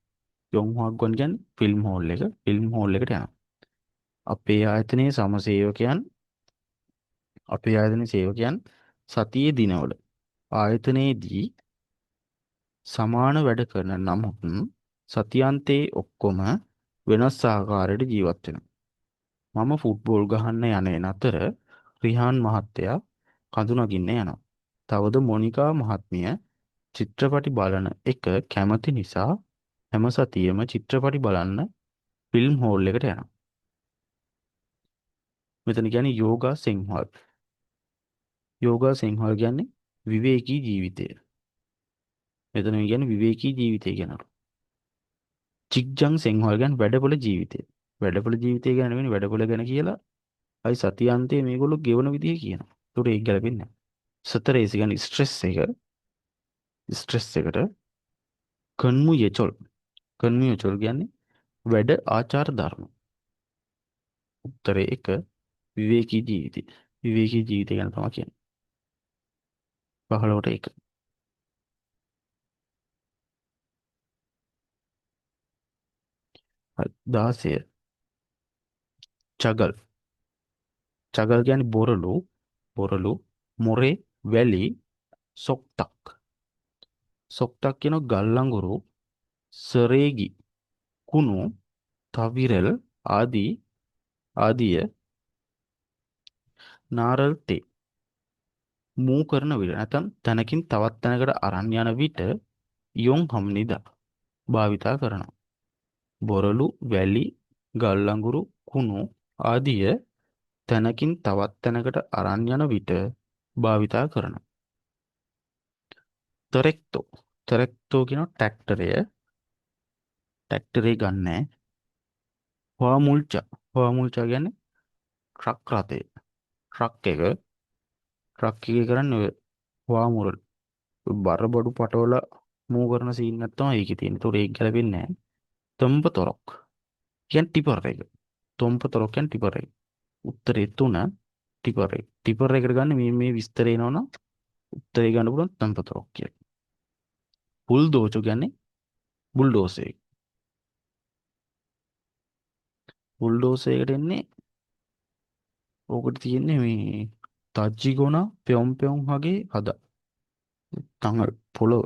යොන්හ්වාක් ගොන් කියන්නේ ෆිල්ම් හෝල් එක. ෆිල්ම් හෝල් එකට යනවා. අපේ ආයතනයේ සම සේවකයන් අපේ ආයතනයේ සේවකයන් සතියේ දිනවල ආයතනයේදී සමාන වැඩ කරන නමුත් සතියන්තයේ ඔක්කොම වෙනස් ආකාරයට ජීවත් වෙනවා. මම ෆුට්බෝල් ගහන්න යන එන අතර රිහාන් මහත්තයා කඳු නගින්න යනවා. තවද මොනිකා මහත්මිය චිත්‍රපටි බලන එක කැමති නිසා හැම සතියෙම චිත්‍රපටි බලන්න ෆිල්ම් හෝල් එකට යනවා. මෙතන කියන්නේ යෝගා සිංහල්. යෝගා සිංහල් කියන්නේ විවේකී ජීවිතය. මෙතන කියන්නේ විවේකී ජීවිතය ගැන. චික්ජං සිංහල් කියන්නේ වැඩපොළ ජීවිතය. වැඩපොළ ජීවිතය ගැන නෙවෙයි වැඩපොළ ගැන කියලා අයි සතියන්තයේ මේගොල්ලෝ ගෙවන විදිය කියනවා. ඒකට ඒක ගැලපෙන්නේ නැහැ. සතරේස කියන්නේ ස්ට්‍රෙස් එක. ස්ට්‍රෙස් එකට කන්මු යචොල්. කන්මු යචොල් කියන්නේ වැඩ ආචාර ධර්ම. උත්තරේ එක විවේකී ජීවිතය. විවේකී ජීවිතය ගැන තමයි කියන්නේ. 15ට 1. හරි 16 චගල්. චගල් කියන්නේ බොරළු, බොරළු, මොරේ, වැලි, සොක්ටක්. සොක්ටක් කියන ගල් අඟුරු, සරේගි, කුණු, තවිරල් ආදී ආදිය නාරල් තේ මූ කරන විට නැත්නම් තැනකින් තවත් තැනකට අරන් යන විට යොන් හම්නිදා භාවිතා කරනවා. බොරළු, වැලි, ගල් අඟුරු, කුණු ආදිය තැනකින් තවත් තැනකට අරන් යන විට භාවිතා කරනවා. තරෙක්තෝ. තරෙක්තෝ කියන ට්‍රැක්ටරය. ට්‍රැක්ටරේ ගන්නෑ. හොයාමුල්චා. හොයාමුල්චා කියන්නේ ට්‍රක් රථය. ට්‍රක් එක. ට්‍රක් එකේ කරන්නේ ඔය හොයාමුරල්. බර බඩු පටවල මූව් කරන සීන් එකක් තමයි ඒකේ තියෙන්නේ. ඒතකොට ඒක ගැලපෙන්නේ නෑ. තොම්පතොරක්. කියන්නේ ටිපර් එක. තොම්පතොරක් කියන්නේ ටිපර් එක. උත්තරේ 3 ටිපර් එක. ටිපර් එකට ගන්න මේ මේ විස්තරේ එනවනම් උත්තරේ ගන්න පුළුවන් තොම්පතොරක් කියලා. බුල්ඩෝචෝ කියන්නේ බුල්ඩෝසර් එක. බුල්ඩෝසර් එකට එන්නේ ඕකට තියෙන්නේ මේ තජ්ජිගොනා පෙොම් පෙොම් වගේ හද. තඟල් පොළොව.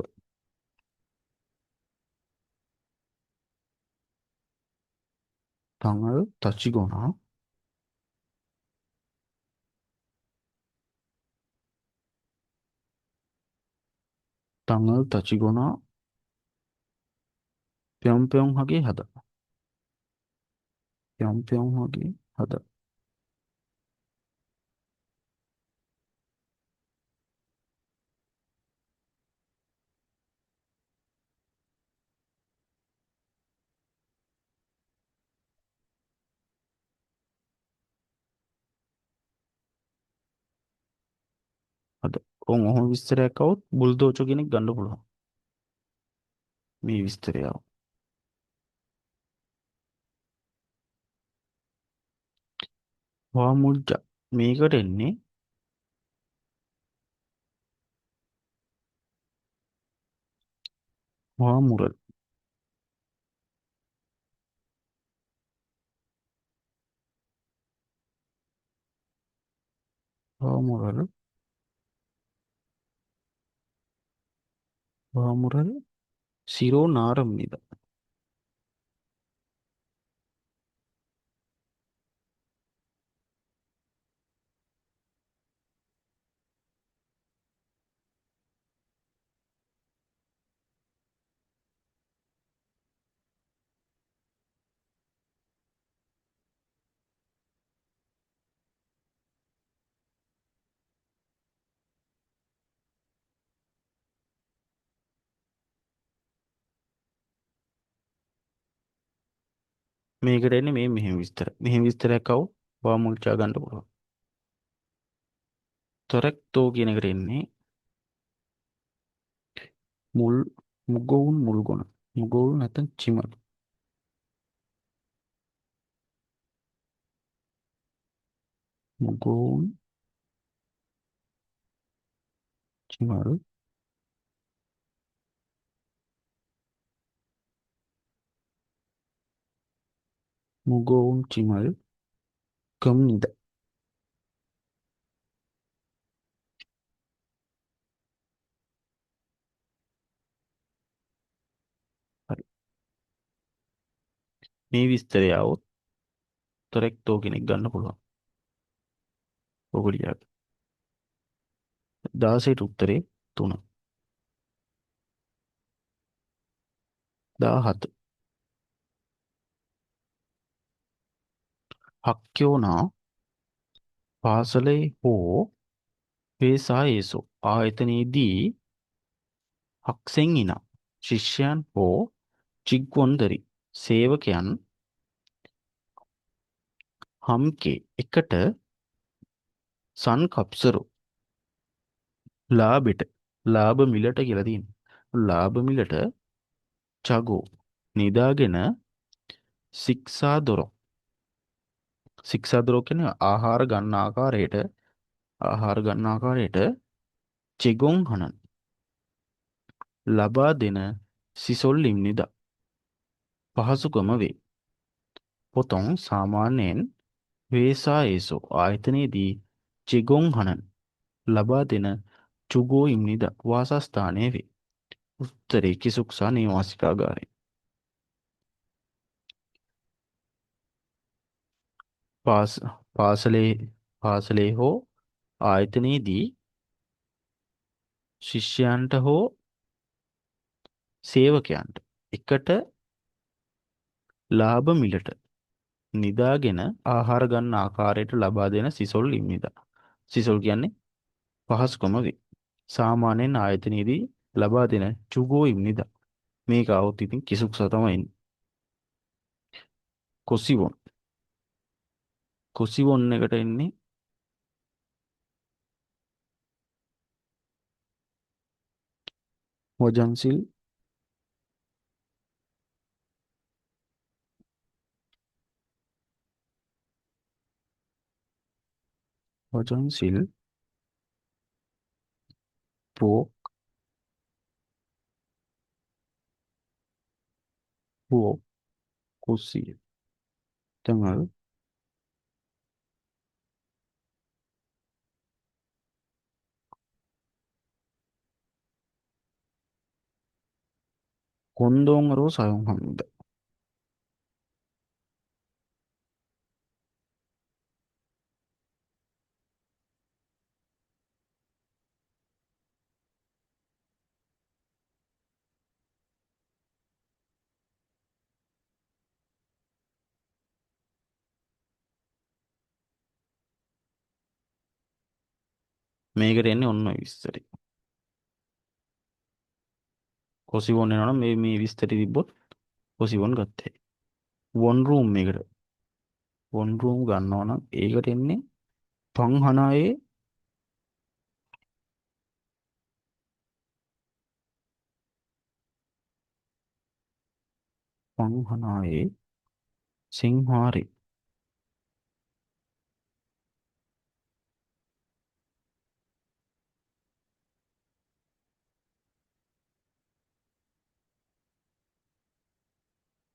තඟල් තජ්ජිගොනා තඟල් තජ්ජිගොනා පෙොම් පෙොම් වගේ හද. පෙොම් පෙොම් වගේ හද. හද. ඔන් ඔහොම විස්තරයක් આવොත් බුල්ඩෝචෝ කෙනෙක් ගන්න පුළුවන්. මේ විස්තරය ආව. වාමුල්ජා මේකට එන්නේ වාමුරල්. වාමුරල් වාමුරල් සිරෝ නාරම්නිද. මේකට එන්නේ මේ මෙහෙම විස්තර. මෙහෙම විස්තරයක් આવොත් වාමුල්චා ගන්න පුළුවන්. තොරෙක්තෝ කියන එකට එන්නේ මුල් මුගවුන් මුල්ගොන. මුගවුන් නැත්නම් චිමල්. මුගවුන් චිමල් මුගෝවුන් චිමල් කම්නිද. හරි. මේ විස්තරය આવොත් උත්තරෙක් තෝ කෙනෙක් ගන්න පුළුවන්. ඔගොල්ලෝ 16ට උත්තරේ 3. 17. හක්යෝනා පාසලේ හෝ වේසා ඒසෝ ආයතනයේදී හක්සෙන් ඉනා ශිෂ්‍යයන් හෝ චිග්වොන්දරි සේවකයන් හම්කේ එකට සන්කප්සරු ලාභෙට ලාභ මිලට කියලා තියෙනවා. ලාභ මිලට චගෝ නිදාගෙන ශික්ෂා දොරක්. ශික්ෂා දොරක් කියන්නේ ආහාර ගන්න ආකාරයට, ආහාර ගන්න ආකාරයට චෙගොන් හනන් ලබා දෙන සිසොල් ඉම්නිදා පහසුකම වේ. පොතොන් සාමාන්‍යයෙන් වේසා ඒසෝ ආයතනයේදී චෙගොන් හනන් ලබා දෙන චුගෝ ඉම්නිදා වාසස්ථානය වේ. උත්තරේ කිසුක්සා නේවාසිකාගාරය. පාසලේ පාසලේ හෝ ආයතනයේදී ශිෂ්‍යයන්ට හෝ සේවකයන්ට එකට ලාභ මිලට නිදාගෙන ආහාර ගන්න ආකාරයට ලබා දෙන සිසොල් ඉම්නිදා. සිසොල් කියන්නේ පහසුකම වේ. සාමාන්‍යයෙන් ආයතනයේදී ලබා දෙන චුගෝ ඉම්නිදා. මේක આવොත් ඉතින් කිසුක්සා තමයි එන්නේ. කොසිවොන්. කොසිවොන් එකට එන්නේ වජන්සිල් වජන්සිල් පුවක් පුවක් කුස්සිය 등을 곤동으로 사용합니다. මේකට එන්නේ ඔන්න ඔය විස්තරي. කොසිවොන් එනවනම් මේ මේ විස්තරي තිබ්බොත් කොසිවොන් ගත්තේ. වන් රූම් එකට. වන් රූම් ගන්නවා නම් ඒකට එන්නේ පංහනායේ පංහනායේ සිංහාරේ.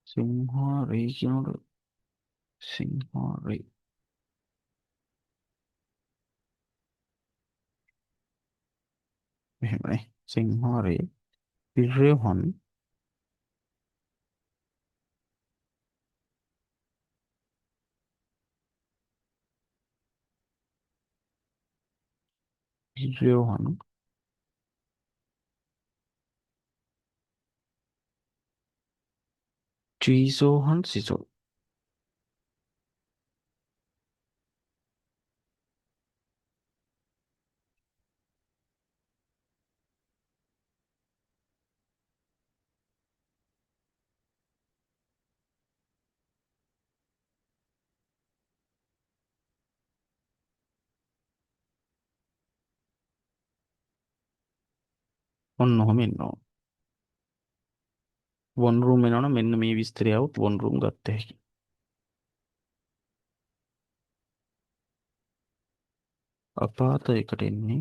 සිංහාරේ කියනකොට සිංහාරේ මෙහෙමනේ. සිංහාරේ පිරෙහොන් පිරෙහොන් චීසෝහන් සිසොල්. ඔන්න ඔහොම එනවා. වන් රූම් එනවනම් මෙන්න මේ විස්තරය આવුත් වන් රූම් ගත්ත හැකි. අපාත එකට එන්නේ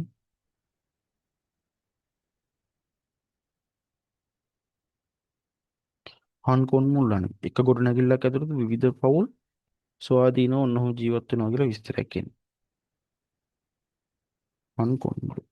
හන්කොන් මුල්ලන එක ගොඩනැගිල්ලක් ඇතුළත විවිධ පවුල් ස්වාධීනව ඔන්න ඔහොම ජීවත් වෙනවා කියලා විස්තරයක් එන්නේ. අන් කොන්මරු.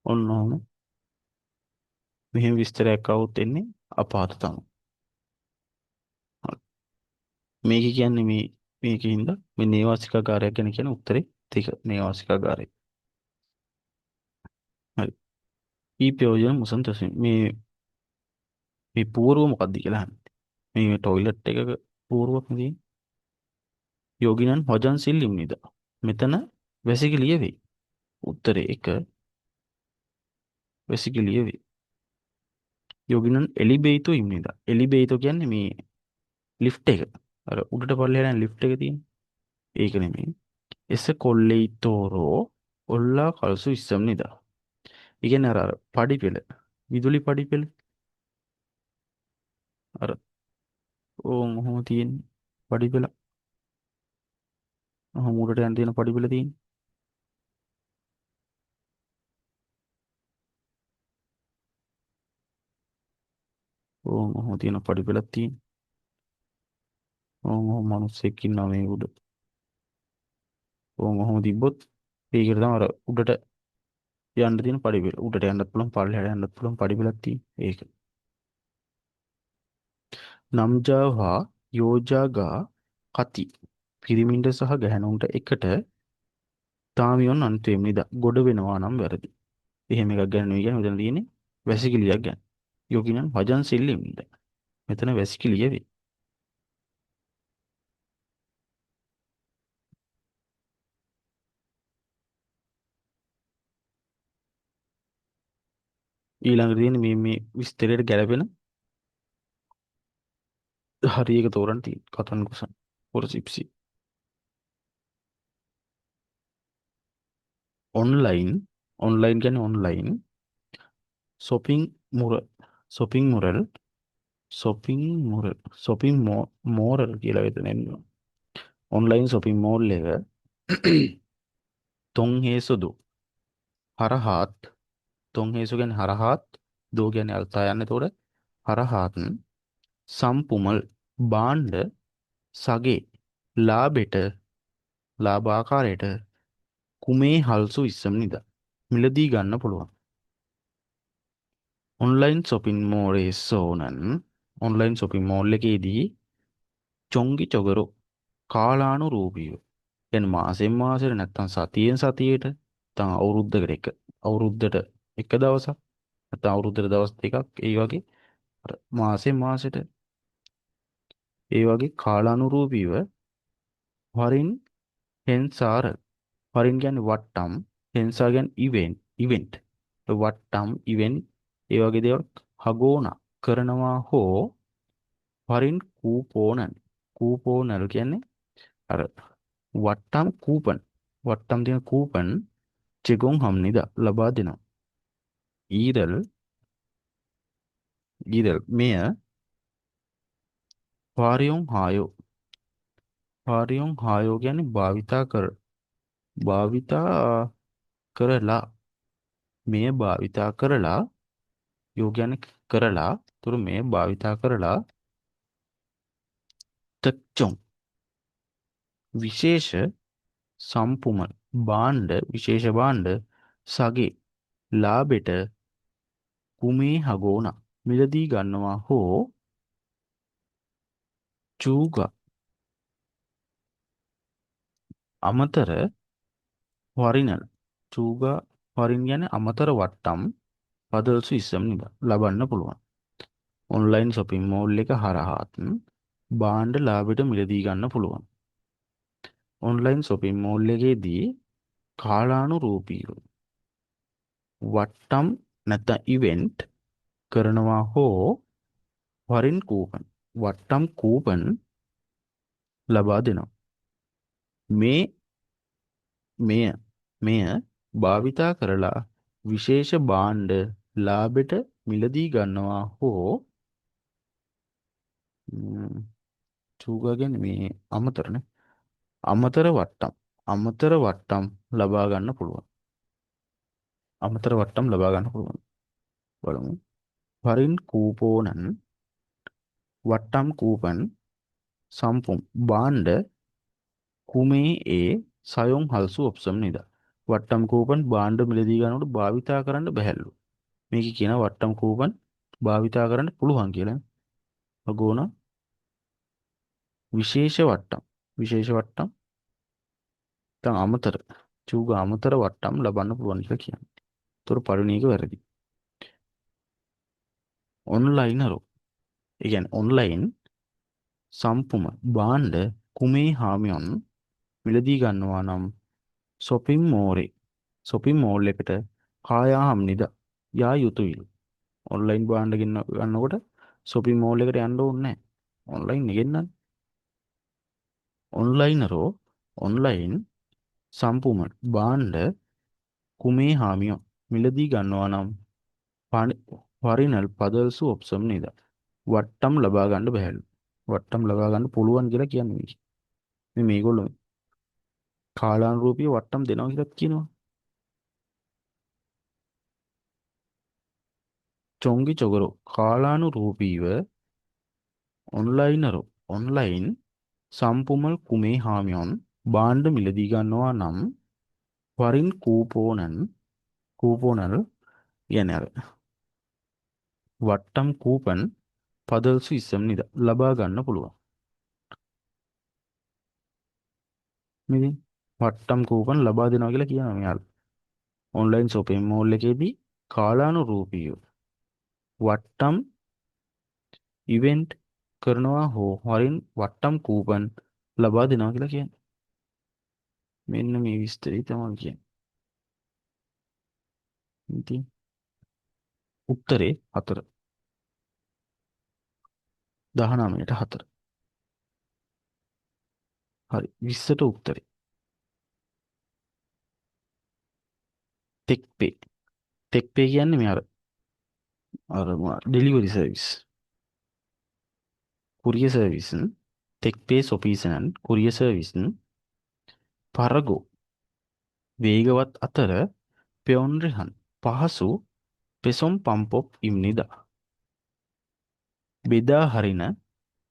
ඔන්න ඔහොම මෙහෙම විස්තරයක් આવුත් එන්නේ අපාත තමයි. හරි. මේක කියන්නේ මේ මේකින්ද මේ නේවාසිකාගාරයක් ගැන කියන උත්තරේ දෙක නේවාසිකාගාරය. හරි. ඊ ප්‍රයෝජන මුසන් තසින් මේ මේ පුවරුව මොකද්ද කියලා අහන්නේ. මේ මේ ටොයිලට් එකක පුවරුවක් නේ තියෙන්නේ. යෝගිනන් වජන් සිල් ඉම්නිද. මෙතන වැසිකිළිය වෙයි. උත්තරේ 1 වැසිකිළිය වෙයි. යෝගිනන් එලිබේතෝ ඉම්නිද. එලිබේතෝ කියන්නේ මේ ලිෆ්ට් එක. අර උඩට පල්ලෙහාට යන ලිෆ්ට් එක තියෙන. ඒක නෙමෙයි. එස කොල්ලෙයිතෝරෝ ඔල්ලා කල්සු ඉස්සම් නිදා. ඒ කියන්නේ අර අර පඩි පෙළ විදුලි පඩි පෙළ අර ඕන් ඔහොම තියෙන පඩි පෙළ. ඔහොම උඩට යන තියෙන පඩි පෙළ තියෙන. ඕන් ඔහොම තියෙන පඩි පෙළක් තියෙන. ඕන් ඔහොම මිනිස්සෙක් ඉන්නවා මේ උඩ. ඕන් ඔහොම තිබ්බොත් ඒකට තමයි අර උඩට යන්න තියෙන පඩි පෙළ. උඩට යන්නත් පුළුවන් පල්ලෙහාට යන්නත් පුළුවන් පඩි පෙළක් තියෙන. ඒක. නම්ජාවා යෝජාගා කති පිරිමින්ට සහ ගැහැණුන්ට එකට තාමියොන් අන්තිම නිදා ගොඩ වෙනවා නම් වැරදි. එහෙම එකක් ගැන නෙවෙයි කියන්නේ මෙතන තියෙන්නේ වැසිකිළියක් ගැන. යෝගිනන් වජන් සිල්ලිම් නිදා. මෙතන වැසිකිළිය වේ. ඊළඟට තියෙන්නේ මේ මේ විස්තරයට ගැලපෙන හරි එක තෝරන්න තියෙන කතන් කුසන් පොරසිප්සි ඔන්ලයින් ඔන්ලයින් කියන්නේ online shopping මුර shopping මුරල් shopping මුරල් shopping moral කියලා වෙතන එනවා. ඔන්ලයින් ෂොපින් මෝල් එක තුන් හේසුදු හරහාත් තුන් හේසු කියන්නේ හරහාත් දෝ කියන්නේ අල්තා යන්නේ. එතකොට හරහාත් සම්පුමල් භාණ්ඩ සගේ ලාභෙට ලාභ ආකාරයට කුමේ හල්සු ඉස්සම් නිදා මිලදී ගන්න පුළුවන්. ඔන්ලයින් ෂොපින් මෝලේ සෝනන් ඔන්ලයින් ෂොපින් මෝල් එකේදී චොංගි චොගරෝ කාලානුරූපීව කියන්නේ මාසෙන් මාසෙට නැත්තම් සතියෙන් සතියට නැත්තම් අවුරුද්දකට එක අවුරුද්දට එක දවසක් නැත්තම් අවුරුද්දට දවස් දෙකක් ඒ වගේ අර මාසෙන් මාසෙට ඒ වගේ කාලානුරූපීව වරින් හෙන්සාර වරින් කියන්නේ වට්ටම් හෙන්සා කියන්නේ ඉවෙන්ට් ඉවෙන්ට් වට්ටම් ඉවෙන්ට් ඒ වගේ දේවල් හගෝන කරනවා හෝ වරින් කූපෝනන් කූපෝනල් කියන්නේ අර වට්ටම් කූපන් වට්ටම් තියෙන කූපන් චෙගොන් හම්නිදා ලබා දෙනවා. ඊරල් ඊරල් මෙය වාරියොන් හායෝ වාරියොන් හායෝ කියන්නේ භාවිතා කර භාවිතා කරලා මෙය භාවිතා කරලා යෝ කියන්නේ කරලා තුරු මෙය භාවිතා කරලා තක්චොන් විශේෂ සම්පුමල් භාණ්ඩ විශේෂ භාණ්ඩ සගේ ලාභෙට කුමේ හගෝන මිලදී ගන්නවා හෝ චූගා අමතර වරිණල් චූගා වරින් කියන්නේ අමතර වට්ටම් පදල්සු ඉස්සම් නිබ ලබන්න පුළුවන්. ඔන්ලයින් ෂොපින් මෝල් එක හරහාත් භාණ්ඩ ලාභයට මිලදී ගන්න පුළුවන්. ඔන්ලයින් ෂොපින් මෝල් එකේදී කාලානුරූපීව වට්ටම් නැත්නම් ඉවෙන්ට් කරනවා හෝ වරින් කූපන් වට්ටම් කූපන් ලබා දෙනවා. මේ මෙය මෙය භාවිතා කරලා විශේෂ භාණ්ඩ ලාභෙට මිලදී ගන්නවා හෝ චූගා කියන්නේ මේ අමතරනේ. අමතර වට්ටම් අමතර වට්ටම් ලබා ගන්න පුළුවන්. අමතර වට්ටම් ලබා ගන්න පුළුවන්. බලමු. වරින් කූපෝනන් වට්ටම් කූපන් සම්පුම් භාණ්ඩ කුමේ ඒ සයොන් හල්සු ඔප්සම් නේද? වට්ටම් කූපන් භාණ්ඩ මිලදී ගන්නකොට භාවිතා කරන්න බැහැලු. මේක කියන වට්ටම් කූපන් භාවිතා කරන්න පුළුවන් කියලා. අගෝන විශේෂ වට්ටම් විශේෂ වට්ටම් නැත්නම් අමතර චූග අමතර වට්ටම් ලබන්න පුළුවන් කියලා කියන්නේ. ඒතර පළවෙනි එක වැරදි. ඔන්ලයින් හරෝ. ඒ කියන්නේ ඔන්ලයින් සම්පුම භාණ්ඩ කුමේ හාමියන් මිලදී ගන්නවා නම් ෂොපින් මෝරේ ෂොපින් මෝල් එකට කායාහම් නිද යා යුතුයිලු. ඔන්ලයින් භාණ්ඩ ගන්නකොට ෂොපින් මෝල් එකට යන්න ඕනේ නැහැ. ඔන්ලයින් ගෙන්නන්න. ඔන්ලයින් හරෝ ඔන්ලයින් සම්පුම භාණ්ඩ කුමේ හාමියෝ මිලදී ගන්නවා නම් පරිනල් පදල්සු ඔප්සම් නේද? වට්ටම් ලබා ගන්න බැහැලු. වට්ටම් ලබා ගන්න පුළුවන් කියලා කියන්නේ මේක. මේ මේගොල්ලෝ කාලානුරූපීව වට්ටම් දෙනවා කියලාත් කියනවා. චොංගි චොගරෝ කාලානුරූපීව ඔන්ලයිනරෝ ඔන්ලයින් සම්පුමල් කුමේ හාමියොන් භාණ්ඩ මිලදී ගන්නවා නම් වරින් කූපෝනන් කූපෝනල් කියන්නේ අර වට්ටම් කූපන් පදල්සු ඉස්සම් නිද ලබා ගන්න පුළුවන්. මේ වට්ටම් කූපන් ලබා දෙනවා කියලා කියනවා මෙයාලා. ඔන්ලයින් ෂොපින් මෝල් එකේදී කාලානුරූපීව වට්ටම් ඉවෙන්ට් කරනවා හෝ වරින් වට්ටම් කූපන් ලබා දෙනවා කියලා කියන්නේ. මෙන්න මේ විස්තරය තමයි කියන්නේ. ඉතින් උත්තරේ 4. 19ට 4. හරි 20ට උත්තරේ. ටෙක්පේ. ටෙක්පේ කියන්නේ මේ අර අර මොනවා delivery service. Courier service ටෙක්පේ සොපීසනන් courier service පරගෝ වේගවත් අතර පෙොන්රිහන් පහසු පෙසොම් පම්පොප් ඉම්නිදා බෙදා හරින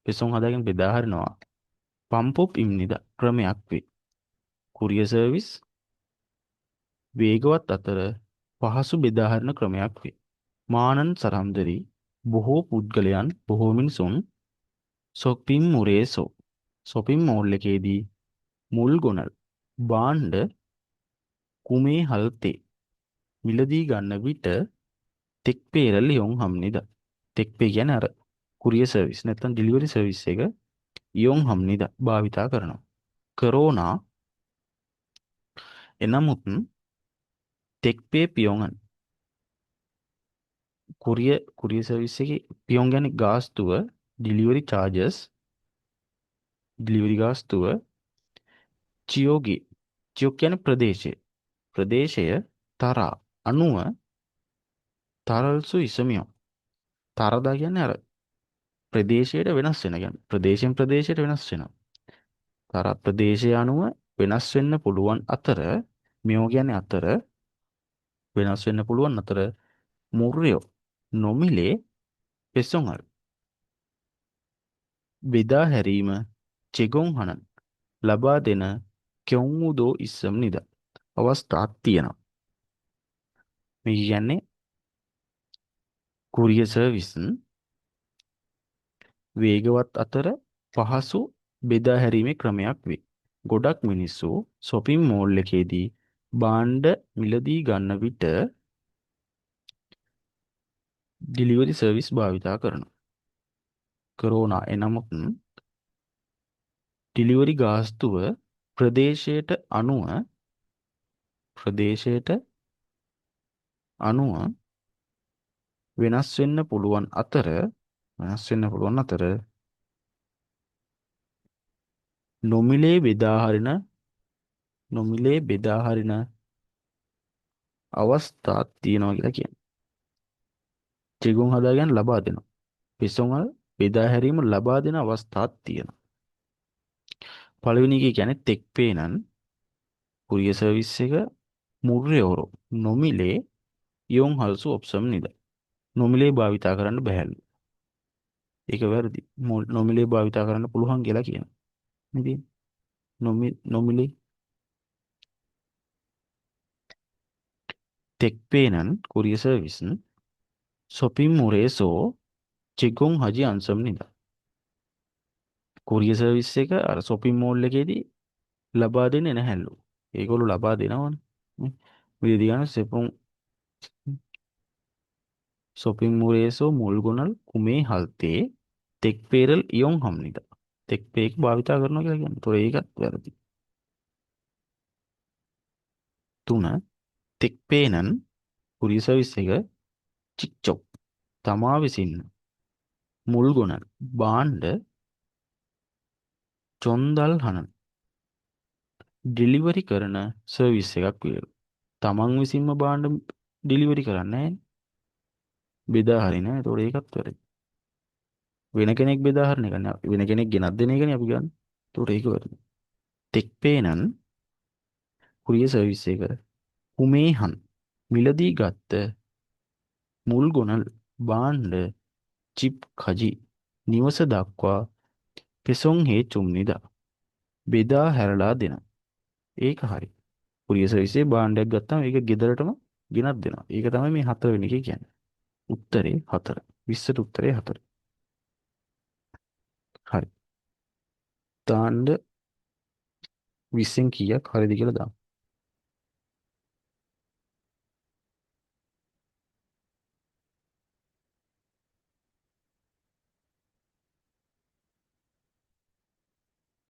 පෙසොම් හදාගෙන බෙදා හරිනවා පම්පොප් ඉම්නිදා ක්‍රමයක් වේ. කුරියර් සර්විස් වේගවත් අතර පහසු බෙදා හරින ක්‍රමයක් වේ. මානන් සරම්දරි බොහෝ පුද්ගලයන් බොහෝ මිනිසුන් සොපින් මුරේසෝ ෂොපින් මෝල් එකේදී මුල් ගොනල් භාණ්ඩ කුමේ හල්තේ මිලදී ගන්න විට තෙක්පේරල් යොන් හම්නිද. තෙක්පේ කියන්නේ අර කුරියර් සර්විස් නැත්නම් ඩෙලිවරි සර්විස් එක යොන් හම්නිද භාවිතා කරනවා. කරෝනා එනමුත් තෙක්පේ පියොන්ගන් කුරියර් කුරියර් සර්විස් එකේ පියොන් කියන්නේ ගාස්තුව ඩෙලිවරි චාර්ජස් ඩෙලිවරි ගාස්තුව චියෝගේ චියොක් කියන්නේ ප්‍රදේශය ප්‍රදේශය තරා අනුව තරල්සු ඉසමියෝ තරදා කියන්නේ අර ප්‍රදේශයට වෙනස් වෙන කියන්නේ ප්‍රදේශයෙන් ප්‍රදේශයට වෙනස් වෙනවා. තර ප්‍රදේශය අනුව වෙනස් වෙන්න පුළුවන් අතර මෙයෝ කියන්නේ අතර වෙනස් වෙන්න පුළුවන් අතර මුර්යෝ නොමිලේ පෙසොන්හල් බෙදා හැරීම චෙගොන් හනන් ලබා දෙන කෙවුන් ඉස්සම් නිද අවස්ථාවක් තියෙනවා. මේ කියන්නේ කුරියර් සර්විස් වේගවත් අතර පහසු බෙදා හැරීමේ ක්‍රමයක් වේ. ගොඩක් මිනිස්සු ෂොපින් මෝල් එකේදී භාණ්ඩ මිලදී ගන්න විට ඩෙලිවරි සර්විස් භාවිතා කරනවා. කරෝනා එනමුත් ඩිලිවරි ගාස්තුව ප්‍රදේශයට අනුව ප්‍රදේශයට අනුව වෙනස් වෙන්න පුළුවන් අතර වෙනස් වෙන්න පුළුවන් අතර නොමිලේ බෙදා හරින නොමිලේ බෙදා හරින අවස්ථා තියෙනවා කියලා කියනවා. ත්‍රිගුණ හදාගන්න ලබා දෙනවා. පිසොන් වල බෙදා හැරීම ලබා දෙන අවස්ථාත් තියෙනවා. පළවෙනි එක කියන්නේ තෙක්පේ නම් කුරියර් සර්විස් එක මුර්යෝරෝ නොමිලේ යොන් හල්සු ඔප්ෂන් නිද. නොමිලේ භාවිතා කරන්න බැහැලු. ඒක වැරදි. නොමිලේ භාවිතා කරන්න පුළුවන් කියලා කියනවා. නේද? නොමිලේ තෙක්පේ නම් කුරියර් සර්විස් 쇼핑 몰에서 제공하지 않습니다. කුරියර් සර්විස් එක අර 쇼핑 මෝල් එකේදී ලබා දෙන්නේ නැහැලු. ඒගොල්ලෝ ලබා දෙනවනේ. නේ? විදිහට ගන්න 쇼핑 몰에서 물건을 구매할 때 택배를 이용합니다. 택배 එක භාවිතා කරනවා කියලා කියන්නේ. ඒතොර ඒකත් වැරදි. තුන 택배는 කුරියර් සර්විස් එක 직접 තමා විසින් මුල්ගොන භාණ්ඩ චොන්දල් හනන ඩෙලිවරි කරන සර්විස් එකක් වියලු. තමන් විසින්ම භාණ්ඩ ඩෙලිවරි කරන්නේ නැහැ. බෙදා හරින. ඒතකොට ඒකත් වැරදි. වෙන කෙනෙක් බෙදා හරින එක නෑ. වෙන කෙනෙක් ගෙනත් දෙන එකනේ අපි ගන්න. ඒතකොට ඒක වැරදි. තෙක්පේ නම් කුරියර් සර්විස් එක කුමේහන් මිලදී ගත්ත මුල්ගොනල් භාණ්ඩ චිප් කජි නිවස දක්වා පෙසොන් හේ චුම්නිදා බෙදා හැරලා දෙන. ඒක හරි. කුරියර් සර්විස් එකේ භාණ්ඩයක් ගත්තාම ඒක ගෙදරටම ගෙනත් දෙනවා. ඒක තමයි මේ හතරවෙනි එකේ කියන්නේ. උත්තරේ 4. 20ට උත්තරේ 4. හරි. දාන්න 20න් කීයක් හරිද කියලා දාන්න.